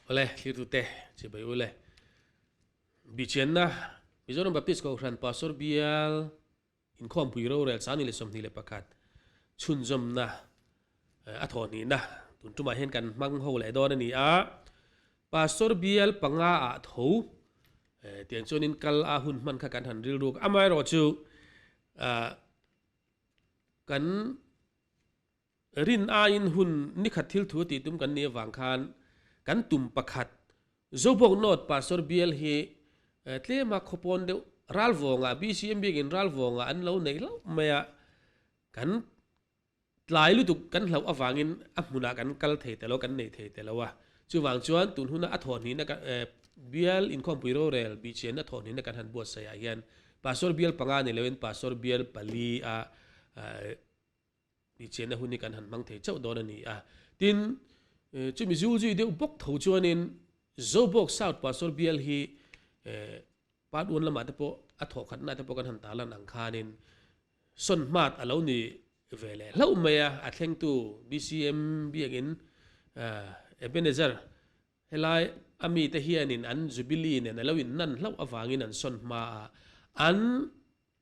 Awle, thlirtute chibai ule. Bichianna, Mizoram Baptist Kohhran Pastor Bial Inkhawmpui rorel 21 chhunzawmna a thawhhnihna tun tumah hian kan hmang ho leh dawn a ni a. Pastor bial panga ah tho tiang chuanin kal a hun hman kha kan han rilruk. Amaherawhchu kan Rin aiin hun nikhat thil thu tih tum kan nih avang khan kan tum pakhat Zobawk North Pastor bial hi tlema khawpawn deuh Ralvawngah BCM biakin Ralvawngah an lo neih hlauh mai a, kan tlai lutuk kan hlauh avangin a hmunah kan kal thei ta lo, kan nei thei ta lo a. Chuvang chuan tun huna a thawhhnihna bial inkhawmpui rorel bihchianna thawhhnihna kan han buatsaih ah hian Pastor bial panga ni loin Pastor bial pali a Tihchianna hun hi kan han hmang thei chauh dawn a ni a. Tin, chumi zul zui deuh bawk tho chuanin Zobawk South Pastor bial hi part one lamah te pawh a thawhkhatna te pawh kan han tarlan ang khanin sawn hmat a lo ni ve leh hlauh mai a, a thlengtu BCM biakin Ebenezer helai a mite hianin an Jubilee nen a lo innan hlauh avangin an sawn hma a, an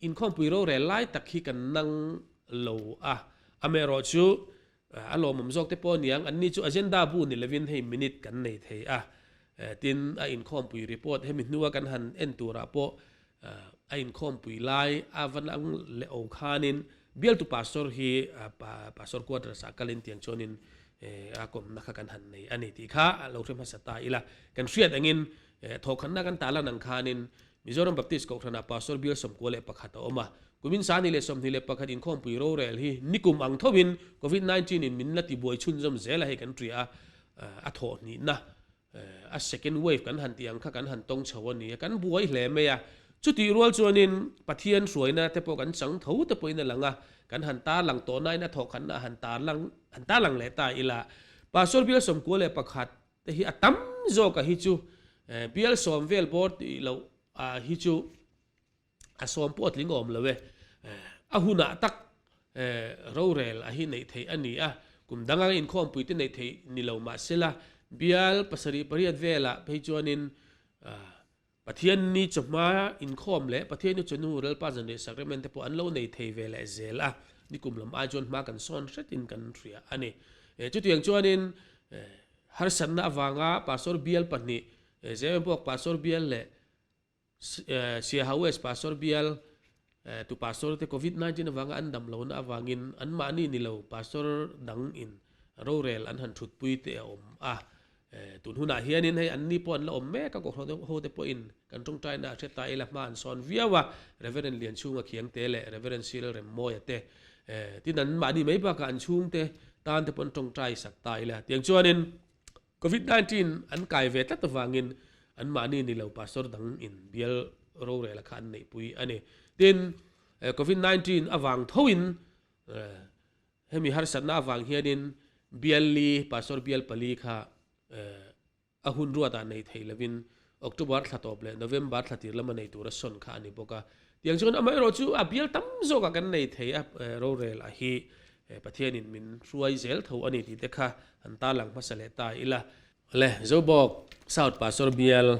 Inkhawmpui rorel lai tak hi kan nang lo a, amaherawh chu a lawmawm zawk te pawh aniang, anni chu agenda bu ni lovin hei minute kan nei thei a, tin a inkhawmpui report hemi hnua kan han en turah pawh a inkhawmpui lai a va nang leh o khanin bialtu pastor hi pastor quarters ah kalin tiang chuanin a kawmna kha kan han nei a ni tih kha lo hre hmasa ta ila, kan hriat angin thawhkhatna kan talan ang khanin Mizoram Baptist Kohhranah Pastor Bial 11 a awm a, kumin 2021 inkhawmpui rorel hi nikum ang thovin Covid 19 in min la tibuai chhunzawm zel a hei kan tia a, a thawh hnihna a second wave kan han tih ang kha kan han tawng chho a ni a, kan buai hle mai a. Chutih rual chuanin Pathian hruaina te pawh kan chang tho te pawhin a lang a, kan han tarlang tawh nain a thawhkhatna han tarlang han tarlang leh ta ila Pastor Bial 11 te hi a tam zawk a hi chu bial sawm vel bawr tih loh ah hi chu a sawm pawh a tling awm lo e. A hunah tak rorel a hi neih theih a ni a, kum danga inkhawmpui te neih theih ni lo mahsela bial pasarih pariat velah phei chuanin Pathian ni chawhma inkhawm leh Pathian ni chawhnu Lalpa Zanriah Sacrament te pawh an lo nei thei ve leh zel a, nikum lam ai chuan hma kan sawn hretin kan hria a ni. Chutiang chuanin harsatna avanga Pastor bial pahnih, Zemabawk Pastor bial leh Siaha West Pastor bial tu Pastor te Covid 19 avanga an dam lohna avangin anmahni ni lo Pastor dang in rorel an han thutpui te a awm a. Tun hunah hianin hei anni pawh an la awm mek a, Kohhran ho te pawhin kan tawngtaina a hre ta ila hma an sawn viau a, Reverend Lianchhunga Khiangte leh Reverend Cyril Remmawia te tin an mahni mai bakah an chhungte tan te pawh an tawngtai sak ta ila. Tiang chuanin Covid 19 an kai ve tlat avangin an mahni ni lo Pastor dang in bial rorel a kha an neihpui a ni. Tin, Covid 19 avang thoin Hemi harsatna avang hianin bial li, Pastor bial pali kha a hun ruatah nei thei lovin October thla tawp leh November thla tir lama nei tura sawn kha a ni bawk a. Tiang chuan amaherawh chu a bial tam zawkah kan nei thei a, rorel a hi Pathianin min hruai zel tho a ni tih te kha han tarlang hmasa leh ta ila. Le, Zobawk South Pastor bial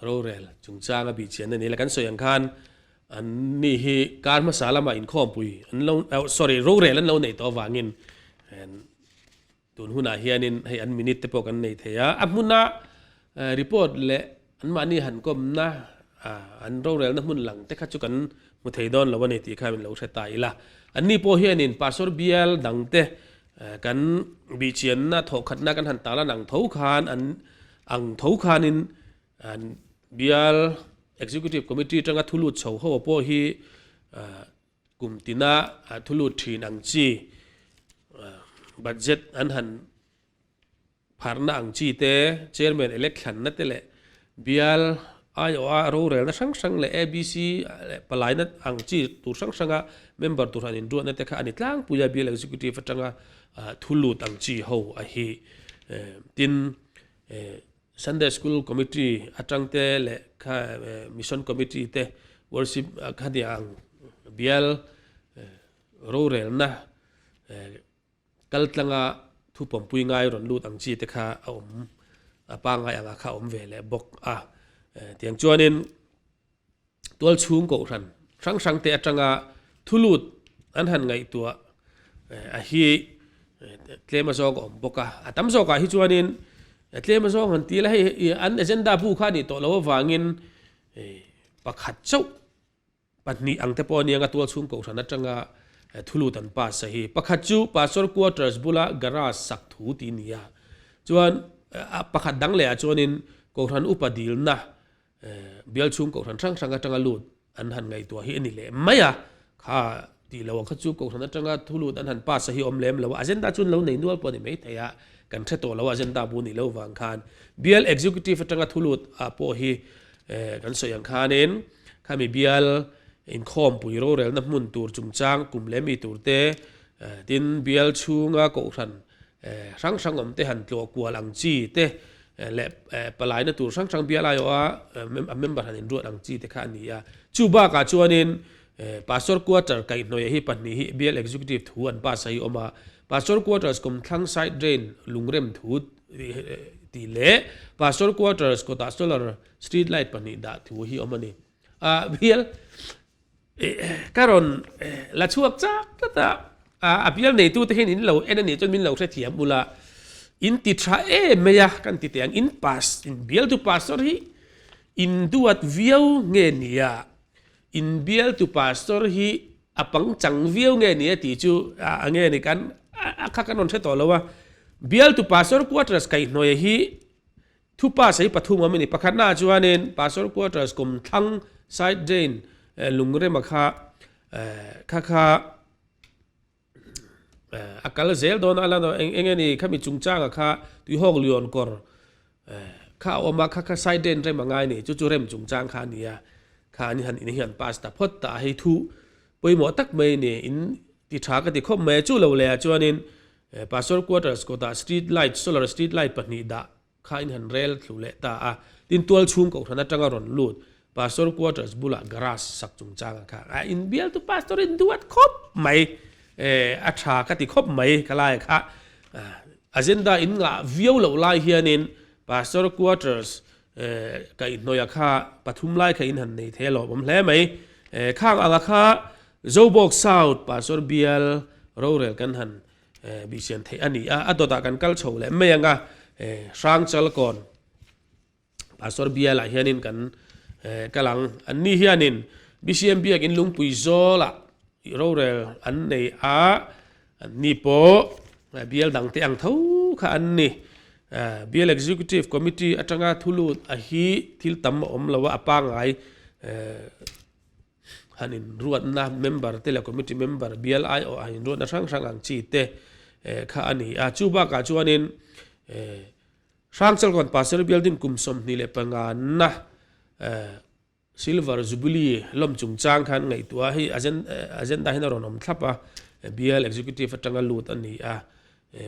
Rorel chungchang a bihchian a ni la, kan sawi ang khan an ni hi kar hmasa lamah inkhawmpui an lo sorry rorel an lo neih tawh avangin tun hunah hianin hei an minute te pawh kan nei thei a, a hmuna report leh anmahni han kawmna an rorelna hmun lang te kha chu kan hmu thei dawn lo a ni tih kha min lo hre ta ila. Anni pawh hianin Pastor bial dang te Kan bihchianna thawhkhatna kan han talan ang tho khan an ang tho khanin an bial Executive Committee atanga thu lut chho ho pawh hi kum tina thu lut thin ang chi budget an han Pharna ang chi te, Chairman elect thlanna te leh bial aiawha rorelna hrang hrang leh ABC leh palaina ang chi tur hrang hranga member tur han inruatna te kha a ni tlangpui a, bial executive atanga thu lut ang chi ho a hi. Tin, Sunday School Committee atang te leh kha Mission Committee te worship khania ang bial rorelna kaltlanga. Thu pawmpui ngai rawn lut ang chi te kha a awm a pangngai anga kha a awm ve leh bawk a. Tiang chuanin tual chhung kohhran hrang hrang te atanga thu lut an han ngaihtuah a hi tlem a zawng a awm bawk a. A tam zawkah hi chuanin tlem a zawng han ti ila hei an agenda bu kha a nih tawh loh avangin pakhat chauh Pahnih ang te pawh aniang a tualchhung kohhran atanga thulut an pass a hi. Pakhat chu Pastor Quarters bula garage sak thu tih ni a. Chuan pakhat dang leh ah chuanin kohhran upa dilna bialchhung kohhran hrang hrang atanga lut an han ngaihtuah hi a ni leh mai a. Kha tih lo ang kha chu kohhran atanga thulut an han pass a hi awm lem lo a. Agenda chu an lo nei nual pawh a ni mai thei a, kan hre tawh lo a agenda bu nih loh vang khan. Bial Executive atanga thulut ah pawh hi Kan sawi ang khanin khami bial inkhawmpui rorelna hmun tur chungchang kum leh mi tur te, tin bial chhunga kohhran hrang hrang awm te han tlawh kual ang chi te leh palaina tur hrang hrang bial aiawha a member han inruat ang chi te kha a ni a. Chu bakah chuanin Pastor Quarter kaihhnawih hi pahnih hi bial Executive thu an pass a hi awm a, Pastor Quarters kawmthlang side drain lungrem thu tih leh Pastor Quarters kawtah solar street light pahnih dah thu hi awm a ni. Ah bial ka rawn la chhuak chak tlat a, a bial neitu te hian in lo en a nih chuan min lo hrethiam ula, in ti tha em mai a kan ti teh ang, in pas in bialtu pastor hi in duat viau nge nia In bialtu pastor hi a pangchang viau nge ni a tih chu a nge ni kan a kha kan rawn hre tawh lo a. Bialtu pastor quarters kaihhnawih hi thu pass hi pathum awm a ni. Pakhatnaah chuanin pastor quarters kawmthlang side drain lungrema kha kha kha a kal zel dawn a la eng eng nge ni khami chungchanga kha tuihawk lian kawr kha a awm a kha kha side drain rem a ngai ni chu chu rem chungchang kha a ni a kha an han in hi an pass ta phawt ta a hei thu pawimawh tak mai a ni in ti tha ka ti khawp mai a chu lo leh ah chuanin pastor quarters kawtah street light solar street light pahnih dah Kha in han rel thlu leh ta a, tin tual chhung kohhran atanga rawn lut Pastor Quarters bulah garage sak chungchang a kha a inbial tu Pastor in duat khawp mai eh a tha ka ti khawp mai ka lai kha agenda in ngah viau loh lai hianin Pastor Quarters eh kaihhnawih a kha pathum lai kha in han nei thei a lawmawm hle mai eh khang anga kha Zobawk South Pastor bial rorel kan han Bihsian theih a ni a, a dawtah kan kal chho leh mai ang a, Hrangchalkawn Pastor bialah hianin kan kal ang. Anni hianin BCM Biakin Lungpui Zawlah rorel an nei a, anni pawh bial dangte ang tho kha an ni. Bial Executive Committee atanga thu lut a hi thil tam a awm lo a, a pangngai Han inruatna member te leh committee member bial aiawh han inruatna hrang hrang ang chi te kha a ni a. Chu bakah chuanin Hrangchalkawn Pastor Building kum 25 na Silver Jubilee lawm chungchang khan ngaihtuah a, hei agenda hian a rawn awm thlap a, bial executive atanga lut a ni a.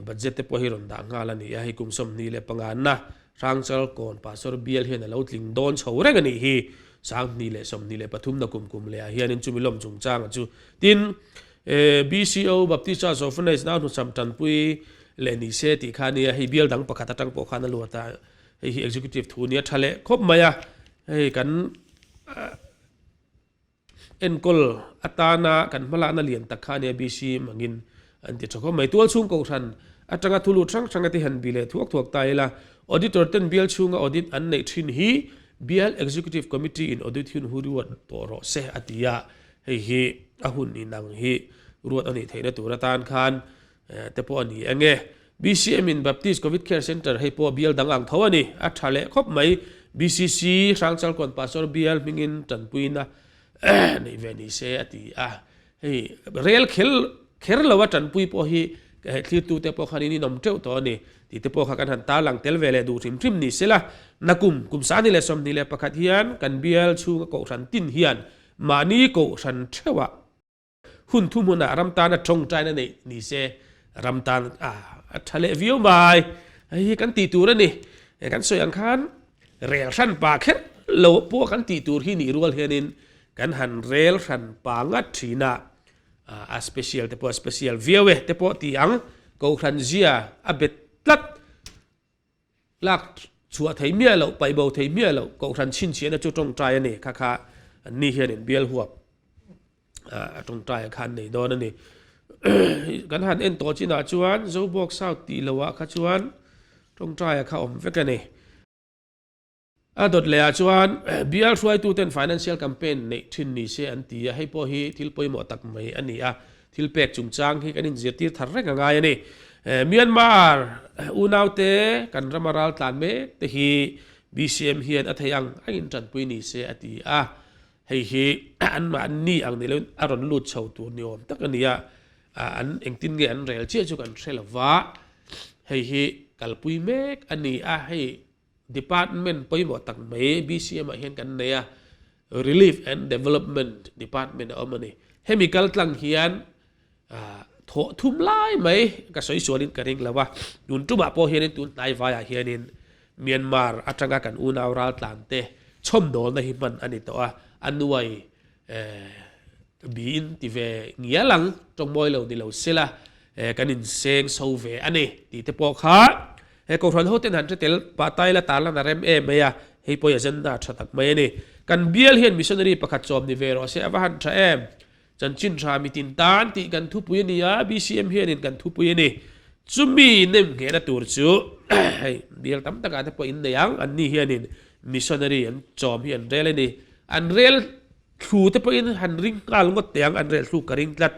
Budget te pawh hi rawn dah nghal a ni a, hei kum 25 na Hrangchalkawn Pastor bial hian a lo tling dawn chho reng a nih hi. 2023 na kum kum lehah hianin chumi lawm chungchanga chu tin BCO Baptist Church Orphanage nau hnucham tanpui leh ni se tih kha a nia, hei bial dang pakhat atang pawh khan a luat a, hei hi executive thu nia tha leh khawp mai a, hei kan Enkawl atana kan hmalakna lian tak kha ania BC mangin an ti tha khawp mai. Tualchhung kohhran atanga thu lut hrang hrang te han bi leh thuak thuak ta ila, Auditor ten bial chhunga audit an neih thin hi Bial Executive Committee in audit hun hu ruat tawh rawh se a ti a, hei hi a hun inang hi ruat a nih theihna tur atan khan te pawh a ni eng e. BCM in Baptist Covid Care Centre hei pawh bial dang ang tho a ni, a tha leh khawp mai. BCC Hrangchalkawn Pastor bial hmingin tanpuina neih ve ni se a ti a. Hei rel khel kher lo a tanpui pawh hi thlirtute pawh khan in inawm teuh tawh a ni tih te pawh kha kan han tarlang tel ve leh duh hrim hrim ni se la. Nakum kum 2021 hian kan bial chhunga kohhran tin hian mahni kohhran theuhah Hun thu hmunah ram tana tawngtaina neih ni se ram tan a tha leh viau mai. Hei hi kan tih tur a ni. Kan sawi ang khan rel hran pa kher lo pawh kan tih tur hi nih rual hianin kan han rel hran pa ngat thin a, a special te pawh a special viau e te pawh ti ang. Kohhran zia a bet tlat. Lak chhuah thei miah loh, paih bo thei miah loh Kohhran chhinchhiahna chu tawngtai a ni. Kha kha an ni hianin bial huap a tawngtai kha an nei dawn a ni. Kan han en tawh chinah chuan Zobawk South tih loah kha chuan tawngtai kha awm vek a ni. A dawt lehah chuan bial hruaituten financial campaign neih thin ni se an ti a, hei pawh hi thil pawimawh tak mai a ni a, thil pek chungchang hi kan inzirtir thar reng a ngai a ni. Myanmar unaute kan rama ral tlan mek te hi BCM hian a thei ang a intanpui ni se a ti a, hei hi anmahni ang ni loin a rawn lut chho tur ni awm tak a ni a, an engtin nge an rel chiah chu kan hre lo va, hei hi kalpui mek a ni a, hei Department pawimawh tak mai BCM ah hian kan nei a, Relief and Development Department a awm a ni. Hemi kal tlang hian thawh thum lai mai ka sawi sualin ka ring lo a, tun tumah pawh hianin tun hnai vaiah hianin Myanmar atanga kan unau raltlan te chhawmdawlna hi hman a ni tawh a, a nuai Biin ti ve ngial ang, tawngmawi lo ni lo sela kan inseng so ve a ni tih te pawh kha he Kohhran hoten han hre tel pah ta ila tarlan a rem em mai a, hei pawh hi agenda tha tak mai a ni. Kan bial hian missionary pakhat chawm ni ve rawh se a va han tha em? Chanchin tha mitin tan tih kan thupui a ni a, BCM hianin kan thupui a ni. Chumi nem nghehna tur chu hei bial tam takah te pawh innei ang, anni hianin missionary an chawm hi an rel a ni. An rel Thlu te pawhin han ring nghal ngawt teh ang, an rel thluk ka ring tlat.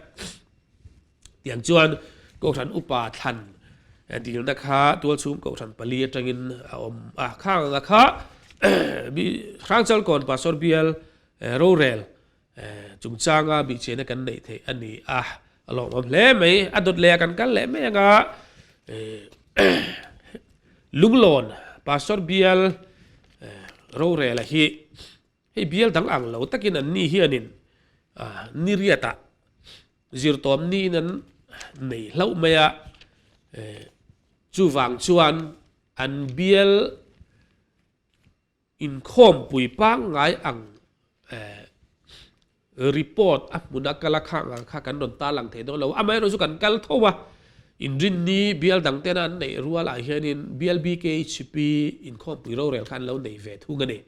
Tiang chuan Kohhran upa thlan dilna kha tualchhung Kohhran pali atangin a awm a, khang anga kha Hrangchalkawn Pastor Bial rorel chungchanga bihchiahna kan neih theih a ni a, a lawmawm hle mai. A dawt leh ah kan kal leh mai anga Lunglawn Pastor Bial rorel a hi Hei bial dang ang lo takin an ni hianin ni riatah zirtawm niin an nei hlauh mai a, chuvang chuan an bial inkhawmpui pangngai ang Report a hmuna kal a khang ang kha kan rawn tarlang thei dawn lo. Amaherawh chu kan kal tho a, inrinni bial dang tena an neih rualah hianin bial BKHP inkhawmpui rorel kha an lo nei ve thung a ni.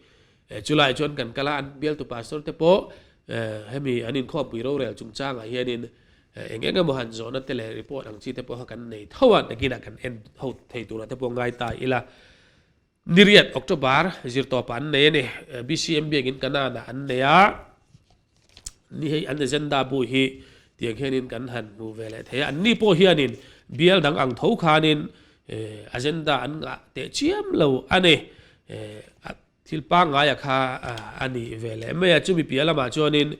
Chulaiah chuan kan kal a, an bialtu pastor te pawh hemi an inkhawmpui rorel chungchangah hianin eng eng emaw han zawhna te leh report ang chi te pawh kha kan nei tho a, nakinah kan en ho thei turah te pawh ngai ta ila. Niriat, October, zirtawpah an nei a ni. BCM biakin Kanaan-ah an nei a, ni hei an agenda bu hi tiang hianin kan han hmu ve leh thei a. Anni pawh hianin bial dang ang tho khanin agenda an ngah teh chiam lo a ni. Thil pangngaia kha a ni ve leh mai a. Chumi piah lamah chuanin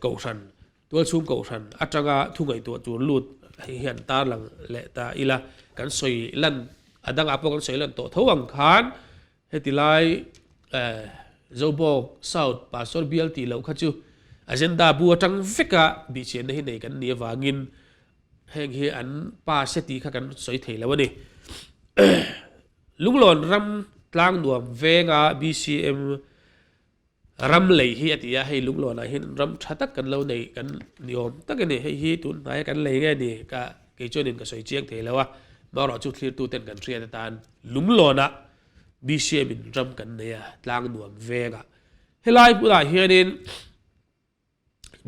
Kohhran Tualchhung Kohhran atanga thu ngaihtuah tur lut hei hian tarlang leh ta ila, kan sawi lan a dangah pawh kan sawi lan tawh tho ang khan heti lai Zobawk South Pastor bial tih loh kha chu agenda bu atang veka bihchianna hi nei kan nih avangin heng hi an pass e tih kha kan sawi thei lo a ni. Lunglawn ram tlangnuam venga BCM Ram lei hi a ti a, hei lunglawnah hian ram tha tak kan lo nei kan ni awm tak a ni. Hei hi tun hnaia kan lei nge ni ka kei chuanin ka sawi chiang thei lo a, marawh chu thlirtu ten kan hriat atan lunglawnah BCM in ram kan nei a, tlang nuam vengah. Helai hmunah hianin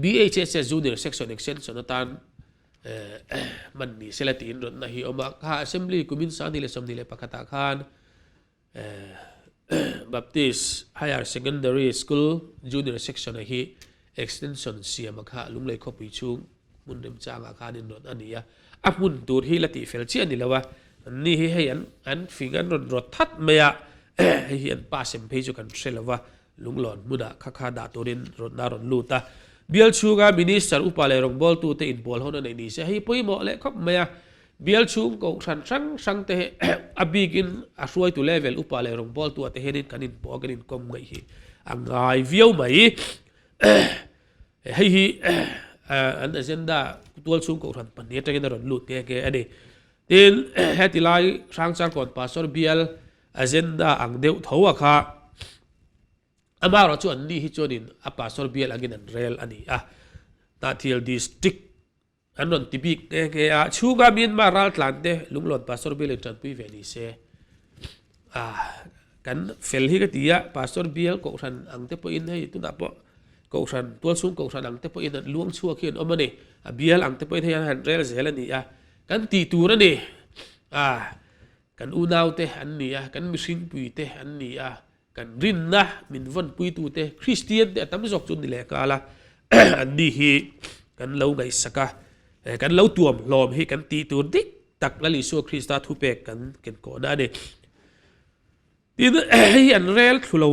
BHSS Junior Section Extension atan hman ni sela tiin rawtna hi a awm a, kha Assembly kumin 2021 ah khan Baptist Higher Secondary School Junior Section a hi extension siam a kha Lunglei khawpui chhung hmun remchangah khan in rawn a ni a, a hmun tur hi la tih fel chiah a ni lo a, anni hi hei an an fing an rawn rawt that mai a, hei hi an pa sem phei chu kan hre lo va, Lunglawn hmunah kha kha dah turin rawnna a rawn lut a, bial chhunga Minister upa leh rawngbawltute inbual hawn a neih ni se hei pawimawh leh khawp mai a, bial chhung kohhran hrang hrang te hi a bikin a hruaitu level upa leh rawngbawltu ah te hianin kan inpawh a kan inkawm ngaih hi a ngai viau mai. Hei hi an agenda tual chhung kohhran pahnih atangin a rawn lut nghe nghe a ni. Tin, heti lai Hrangcharkawn Pastor bial Agenda ang deuh tho a kha. Amaherawh chu anni hi chuanin a pastor bial angin an rel a ni a. Hnahthial District An rawn ti bik nghe nghe a, chhunga Myanmar raltlan te Lunglawn Pastor Bill in tanpui ve ni se. Ah, kan fel hi ka ti a, Pastor Bill Kohhran ang te pawhin hei tunah pawh Kohhran, tualchhung Kohhran ang te pawhin an luang chhuak hi an awm a ni. A bial ang te pawhin hei an han rel zel a ni a, kan tih tur a ni. Ah, kan unau te an ni a, kan mihringpui te an ni a, Kan rinna min vawnpuitute Kristian te a tam zawk chu ni leh nghal a, anni hi kan lo ngaihsak a, kan lo tuam hlawm hi kan tih tur dik tak Lal Isua Krista thupek kan kenkawhna a ni. Tin, hei hi an rel thlu lo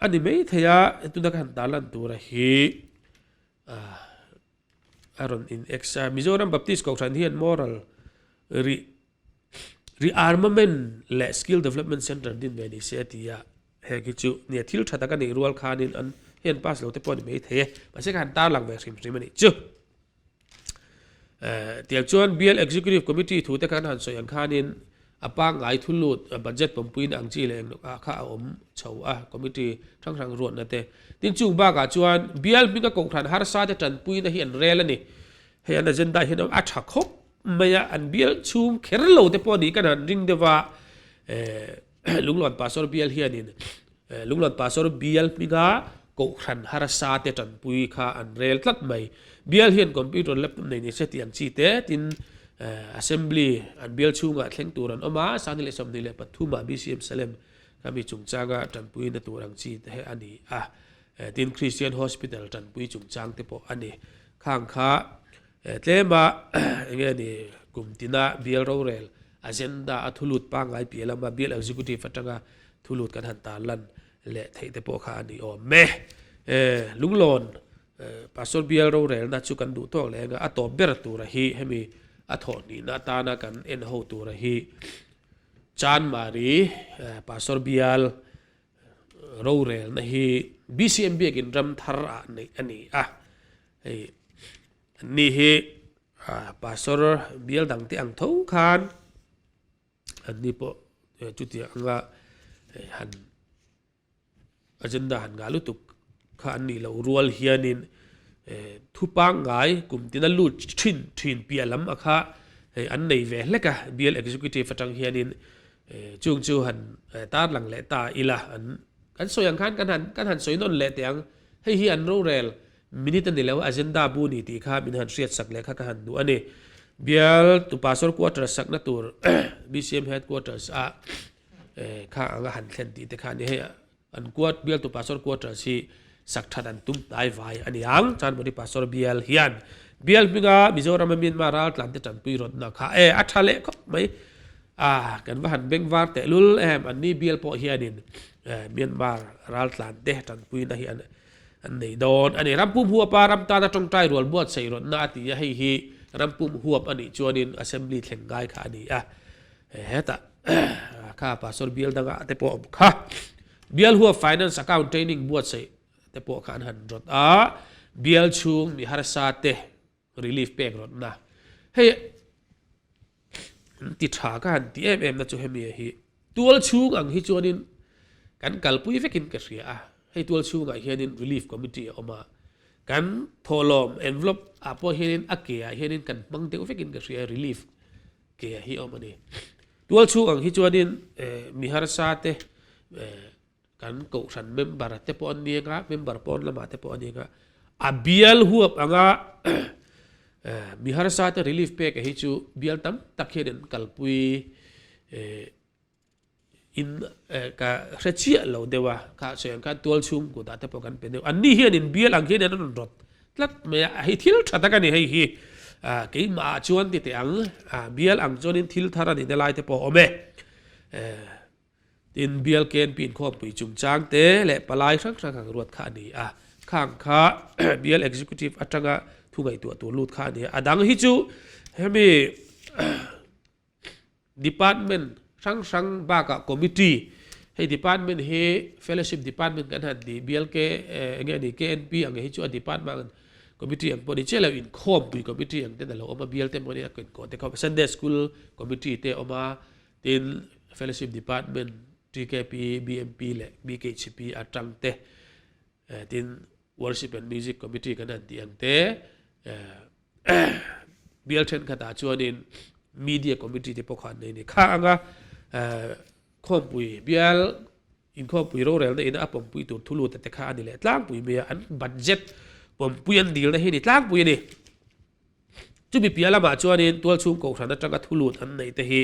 a ni mai thei a, tuna ka han tarlan tura hi a rawn in ex a, Mizoram Baptist Kohhran hian moral rih Rearmament leh Skill Development Centre din ve ni se a ti a, heng hi chu nia thil tha tak a nih rual khanin an hei an pass lo te pawh a ni mai thei e, mahse ka han tarlang ve hrim hrim a nih chu. Tiang chuan Bial Executive Committee thu te khan han sawi ang khanin a pangngai thu lut budget pawmpuiin ang chi leh eng ah kha a awm chho a committee hrang hrang ruatna te. Tin chung bakah chuan Bial hminga kohhran harsa te tanpuina hi an rel a ni. Hei an agenda hian a tha khawp mai a, an bial chhung kher lo te pawh nih kan han ring deuh a, Lunglawn Pastor bial hianin Lunglawn Pastor bial hminga Kohhran harsa te tanpui kha an rel tlat mai. Bial hian computer laptop nei ni se tih ang chi te tin Assembly an bial chhungah thleng tur an awm a, 2023 ah BCM Salem kha mi chungchanga tanpuina tur ang chi te a ni a, tin Christian Hospital tanpui chungchang te pawh a ni. Khang kha tlema enge ni kum tina bial rorel agenda a thulut pangngai piah lama bial executive atanga thulut kan han tarlan leh theih te pawh kha a ni awm e. Lunglawn Pastor bial rorelna chu kan duh tawk leh anga a tawp ber tura hi hemi a thawh hnihna atana kan en ho tura hi Chanmari Pastor bial rorelna hi BCM biakin ram thar ah neih a ni a, hei anni hi pastor bial dang te ang tho khan anni pawh chutia anga han agenda han ngah lutuk kha an nih loh rual hianin thu pangngai kum tina lut thin thin piah lam a kha hei an nei ve hlek a bial executive atang hianin Chung chu han tarlang leh ta ila an kan sawi ang khan kan han kan han sawi nawn leh teh ang. Hei hi an rorel minute a ni lo, agenda bu ni tih kha min han hriat sak leh kha ka han duh a ni. Bial tu pastor quarters sakna tur BCM headquarters a kha anga han thlen tih te kha a ni. Hei an quart bial tu pastor quarters hi sak that an tum hnai vai a ni ang. Chanmari pastor bial hian bial hminga Mizoram a Myanmar raltlan te tanpui rawtna kha e a tha leh khawp mai. A, kan va han beng var teh lul em, anni bial pawh hianin Myanmar raltlan te tanpuina hi an an nei dawn a ni. Rampum huapa ram tana tawngtai rual buatsaih rawtna a ti a, hei hi rampum huap a nih chuanin assembly thleng ngai kha a ni a, hetah kha pastor bial danga te pawh awm kha. Bial huap finance account training buatsaih te pawh kha an han rawt a, bial chhung mi harsa te relief pek rawtna hei ti tha ka han ti em em na chu hemi hi tual chhung ang hi chuanin kan kalpui vekin ka hria a hei tual chhungah hianin relief committee a awm a kan thawhlawm envelope ah pawh hianin a ke ah hianin kan hmang deuh vekin ka hria relief ke hi a awm a ni tual chhung ang hi chuanin mi harsa te Kan kohhran member te pawh an ni anga, member pawn lamah te pawh an ni anga, a bial huap anga mi harsa te relief pek hi chu bial tam tak hian an kalpui in ka hre chiah lo deuh a, kha sawi ang khan tual chhung kutah te pawh kan pe deuh. Anni hian in bial ang hian an rawn rawt tlat mai a, hei thil tha tak a ni hei hi keimah ah chuan ti teh ang, bial ang chuanin thil thar a nihna lai te pawh a awm e. Tin, bial KNP inkhawmpui chungchang te leh palai hrang hrang ang ruat kha a ni a, khang kha bial executive atanga thu ngaihtuah tur lut kha a ni a. A dang hi chu hemi department hrang hrang bakah committee, hei department hi fellowship department kan han ti, bial K enge a ni KNP ang hi chu a department committee ang pawh ni chiah lo, inkhawmpui committee ang ten a lo awm a, bial te mawni a inkawh te kha Sunday school committee te a awm a, Tin, Fellowship Department, TKP, BMP leh BKHP atang te, tin Worship and Music Committee kan han tih ang te, Bial thenkhatah chuanin Media Committee te pawh kha an nei a ni. Kha anga khawmpui bial inkhawmpui rorelna ina a pawmpui tur thu lut te kha a ni leh tlangpui mai a, an budget pawmpui an dilna hi a ni tlangpui a ni. Chumi piah lamah chuanin tualchhung kohhran atanga thu lut an neih te hi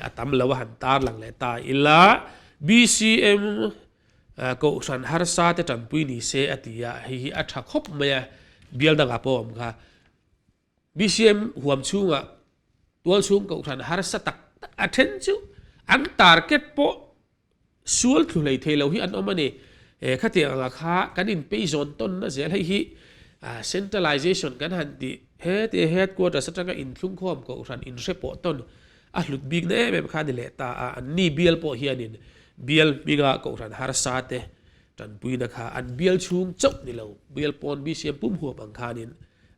a tam lo a han tarlang leh ta ila. BCM kohhran harsa te tanpui ni se a ti a, hei hi a tha khawp mai a, bial dangah pawh a awm kha. BCM huam chhungah tualchhung kohhran harsa tak tak a then chu an target pawh Sual thlu hlei thei lo hi an awm a ni. E, khatiang anga kha kan inpei zawn tawnna zel hei hi centralization kan han tih he tia headquarters atanga inthlungkhawm kohhran inhre pawh tawn a hlut bikna em em kha a ni leh ta a. An ni bial pawh hianin bial hminga kohhran harsa te tanpuina kha an bial chhung chauh ni lo, bial pawn BCM pum huam ang khanin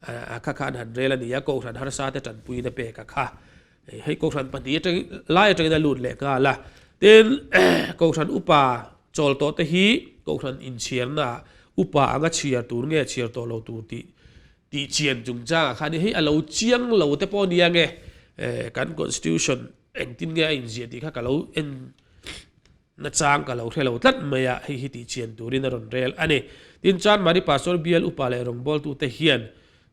a kha kha an han rel a ni a, kohhran harsa te tanpuina pek a kha. Hei Kohhran pahnih atang lai atangin a lut leh nghal a. Tin, Kohhran upa chawl tawh te hi Kohhran inchhiarna ah upa anga chhiar tur nge chhiar tawh lo tur tih tih chian chungchangah khan hei a lo chiang lo te pawh nia nge kan constitution engtin nge a inziah tih kha ka lo en nachang ka lo hre lo tlat mai a, hei hi tih chian turin a rawn rel a ni. Tin, Chanmari Pastor bial upa leh rawngbawltute hian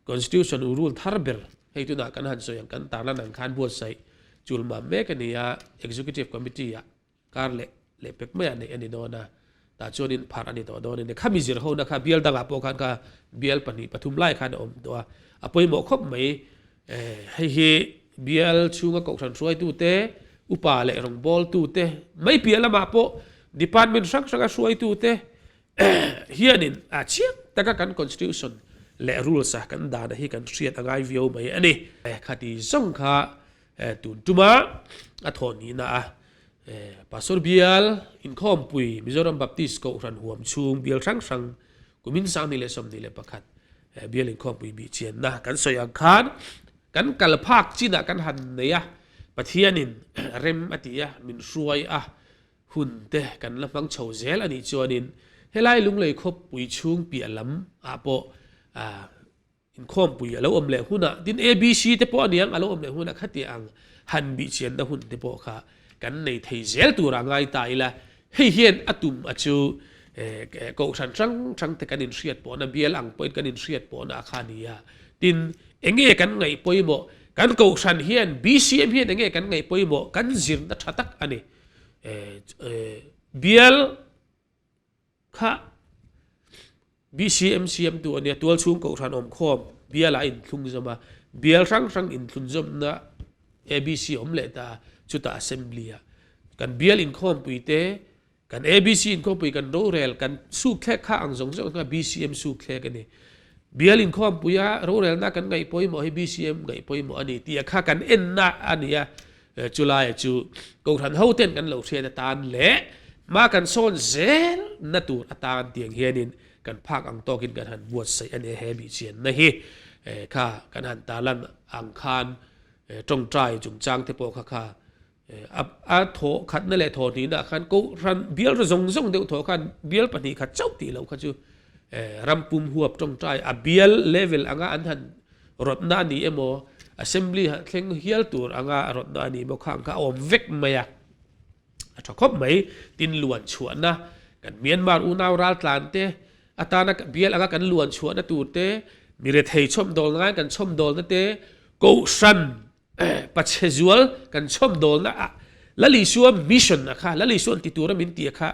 Constitution u rule thar ber Hei tunah kan han sawi ang kan tarlan ang khan buatsaih chul mam mek a ni a, Executive Committee ah kar leh leh pek maiah neih a ni dawn a, tah chuanin pharh a ni tawh dawn a ni. Khami zir hona kha bial dangah pawh khan kha bial pahnih pathum lai khan a awm tawh a, a pawimawh khawp mai. Hei hi bial chhunga kohhran hruaitute, upa leh rawngbawltute mai piah lamah pawh department hrang hranga hruaitute, hianin a chiang taka kan constitution leh rules a kan dana hi kan hriat a ngai viau mai a ni. Khati zawng kha tun tuma a thawh nihna a Pastor bial inkhawmpui Mizoram Baptist Kohhran huam chhung bial hrang hrang kumin 2021 bial inkhawmpui bih chianna kan sawi ang khan kan kal phak chinah kan han nei a, Pathianin rem a ti a, min hruai a, Hun te kan la hmang chho zel a nih chuanin helai Lunglei khawpui chhung piah lam ah pawh inkhawmpui a lo awm leh hunah tin ABC te pawh a niang a lo awm leh hunah khatiang ang han bihchianna hun te pawh kha kan nei thei zel turah ngai ta ila hei hian a tum a chu kohhran hrang hrang te kan inhriat pawhna bial ang pawhin kan inhriat pawhna a kha a ni a tin enge kan ngaih pawimawh kan kohhran hian BCM hian enge kan ngaih pawimawh kan zirna tha tak a ni. Bial kha BCM siamtu a nia, tualchhung kohhran awmkhawm bialah a inthlung zawm a, bial hrang hrang inthlun zawmna ABC awm leh ta a, chutah assembly ah kan bial inkhawmpui te, kan ABC inkhawmpui kan rorel kan sukthlek kha ang zawng zawng kha BCM sukthlek a ni. Bial inkhawmpuia rorelna kan ngaih pawimawh hi BCM ngaih pawimawh a ni tih kha kan enna a ni a, Chulaia chu Kohhran hoten kan lo hriat atan leh hma kan sawn zel na tur atan tiang hianin kan phak ang tawkin kan han buatsaih a ni a, he bihchianna hi kha kan han tarlan ang khan tawngtai chungchang te pawh kha kha a thawh khatna leh thawh hnihna ah khan Kohhran bial zawng zawng deuh thawh khan bial pahnih khat chauh tih loh kha chu ram pum huap tawngtai a bial level anga an han Rawtna a ni emaw, Assembly ah thleng hial tur anga rawtna a ni emaw kha ang kha a awm vek mai a, a tha khawp mai. Tin luan chhuahna kan Myanmar unau raltlan te atana bial anga kan luan chhuahna tur te, mi rethei chhawmdawl ngai kan chhawmdawlna te, Kohhran pachhe zual kan chhawmdawlna ah Lal Isua mission a kha, Lal Isua'n ti tura min tih a kha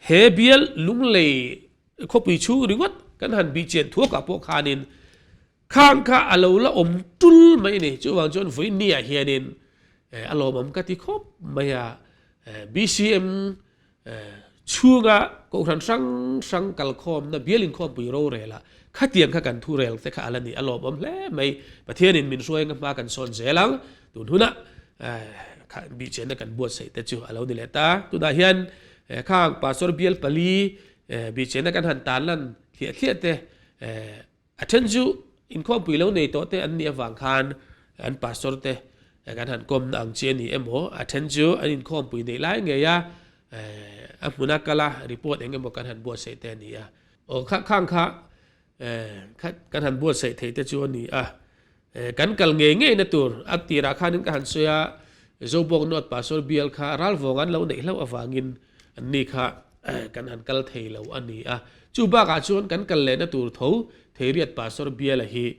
He bial Lunglei khawpui chhung ringawt kan han bih chian thuakah pawh khanin khang kha a lo la awm tul mai a ni. Chuvang chuan vawiinniah hianin a lawmawm ka ti khawp mai a, BCM chhunga kohhran hrang hrang kalkhawmna bial inkhawmpui rorela khatiang kha kan thu rel te kha a la ni. A lawmawm hle mai. Pathianin min hruai anga hma kan sawn zel ang. Tun hunah bihchianna kan buatsaih te chu a lo ni leh ta. Tunah hian Khang Pastor bial pali bihchianna kan han tan lan thliah thliah te a then chu inkhawmpui lo nei tawh te an nih avang khan an pastor te kan han kawmna ang chi a ni emaw a then chu an inkhawmpui neih lai ngei a a hmuna kala report eng emaw kan han buatsaih te a ni a. Aw khang kha kan han buatsaih thei te chu a ni a. Kan kal ngei ngei na tur a tirah khanin ka han sawi a, Zobawk North Pastor bial kha ralvawng an lo neih hlauh avangin anni kha kan han kal thei lo a ni a. Chu bakah chuan kan kal lehna tur tho Theiriat Pastor biala hi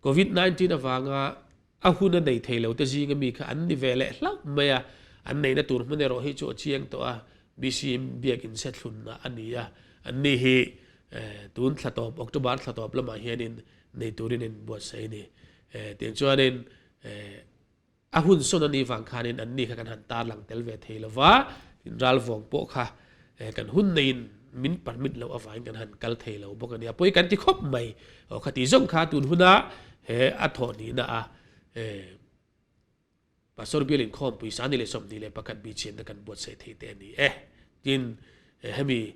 Covid 19 avanga a hun a nei thei lo te zinga mi kha an ni ve leh hlauh mai a, an neihna tur hmun erawh hi chu a chiang tawh a, BCM biakin se thlunna a ni a, anni hi tun thla tawp October thla tawp lamah hianin nei turin in buatsaih a ni. Tiang chuanin a hun sawn a nih vang khanin anni kha kan han tarlang tel ve thei lo va, tin ralvawng pawh kha kan hun neiin min permit loh avangin kan han kal thei lo bawk a nia, pawi kan ti khawp mai. Aw khati zawng kha tun huna he a thawh nihna a Pastor Bill inkhawmpui Sani leh 21 bihchianna kan buatsaih thei te a ni e. Tin, hemi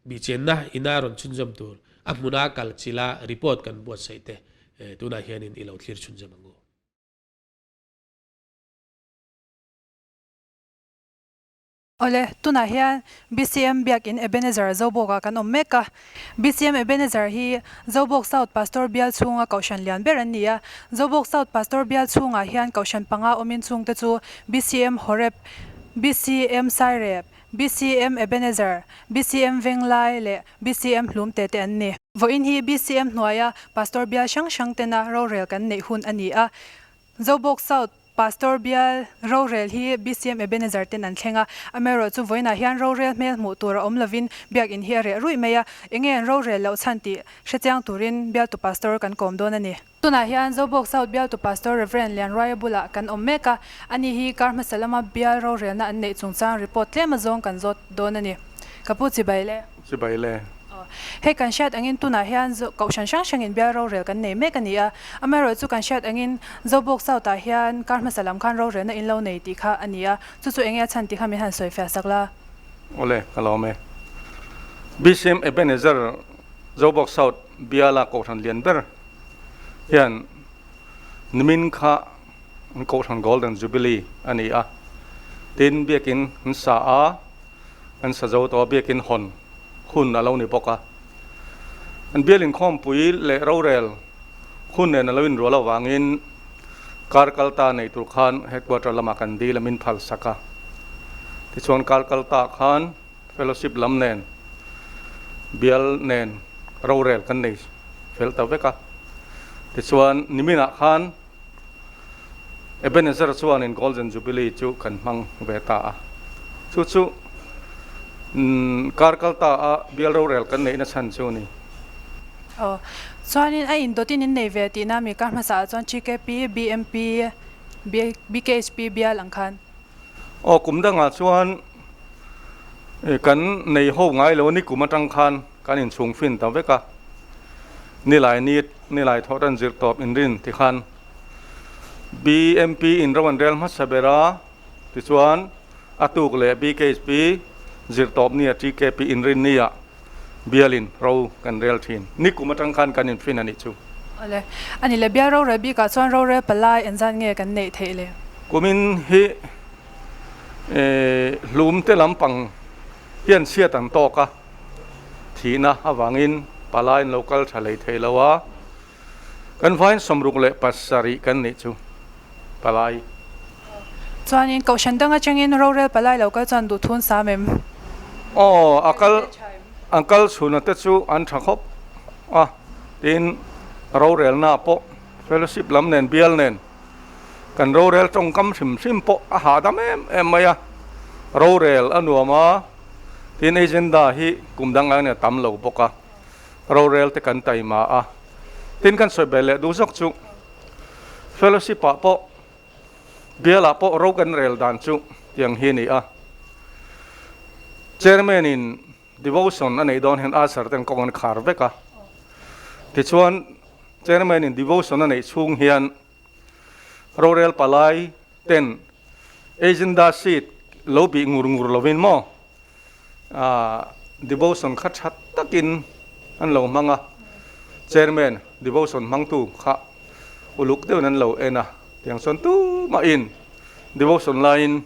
bihchianna ina rawn chhunzawm tur a hmuna kal chila report kan buatsaih te tunah hianin i lo thlir chhunzawm ang u. Awle, tunah hian BCM Biakin Ebenezer Zobawkah kan awm mek a. BCM Ebenezer hi Zobawk South Pastor Bial chhunga Kohhran lian ber an ni a. Zobawk South Pastor Bial chhungah hian Kohhran panga awmin chhungte chu BCM Horeb, BCM Sairep, BCM Ebenezer, BCM Venglai leh BCM Hlumte te an ni. Vawiin hi BCM hnuaia Pastor Bial hrang hrang tena rorel kan neih hun a ni a. Zobawk South Pastor bial rorel hi BCM Ebenezer ten an thleng a, amaherawh chu vawiinah hian rorel hmel hmuh tur a awm lovin biakin hi a reh ruih mai a, enge an rorel loh chhan tih hrechiang turin bialtu Pastor kan kawm dawn a ni. Tunah hian Zobawk South bialtu Pastor Rev. Lianruaia bulah kan awm mek a, ani hi kar hmasa lama bial rorelna an neih chungchang report tlem azawng kan zawt dawn a ni. Ka pu chibai le. Chibai le. Hei kan hriat angin tunah hian kohhran hrang hrangin bial rorel kan nei mek a ni a, amaherawh chu kan hriat angin Zobawk South ah hian kar hmasa lam khan rorelna in lo nei tih kha a ni a, chu chu enge a chhan tih kha min han sawi fiah sak la. Awle, ka lawm e. BCM Ebenezer Zobawk South biala kohhran lian ber hian nimin kha an kohhran Golden Jubilee a ni a, tin biakin an sa a, an sa zo tawh a, biakin hawn hun a lo ni bawk a. An bial inkhawmpui leh rorel hun nen a lo inrual avangin kar kal ta nei tur khan headquarter lamah kan dil a min phal sak a. Tichuan kar kal ta khan fellowship lam nen bial nen rorel kan nei fel ta vek a. Tichuan niminah khan Ebenezer chuanin Golden Jubilee chu kan hmang ve ta a. Chu chu kar kal ta a bial rorel kan neihna chhan chu a ni. Aw, chuanin a indawtin in nei ve tihna mi kar hmasa ah chuan TKP, BMP, BKHP bial ang khan. Aw, kum dangah chuan kan nei ho ngai lo a ni kum atang khan kan inchhung fin ta vek a. Nilai ni Nilai thawh ran zir tawp inrin ti khan BMP in ro an rel hmasa ber a, tichuan a tuk leh BKHP zir tawp nia TKP inrin nia bialin ro kan rel thin. Nikum atang khan kan infin a nih chu. Awle, a ni le bial rorel bikah chuan rorel palai engzat nge kan neih theih le? Kumin hi hlum te lampang hian chhiat an tawk a. Thihna avangin palai an lo kal tha lei thei lo a, kan vain 67 kan nih chu palai. Chuanin Kohhran dang atangin rorel palai lo kal chuan duh thun sam em? Aw, a kal an kal chhuna te chu an tha khawp a, tin rorelna pawh fellowship lam nen bial nen kan rorel tawngkam hrim hrim pawh a hahdam em em mai a, rorel a nuam a. Tin, agenda hi kum dang aiin a tam lo bawk a, rorel te kan taima a. Tin, kan sawi belh leh duh zawk chu fellowship ah pawh bial ah pawh ro kan rel dan chu tiang hi a ni a. Chairman in devotion a neih dawn hian usher ten kawng an khar vek a. Tichuan, chairman in devotion a neih chhung hian rorel palai ten agenda sheet lo bih ngur ngur lovin maw devotion kha tha takin an lo hmang a, chairman devotion hmangtu kha uluk deuhin an lo en a, tiang chuan tumahin devotion laiin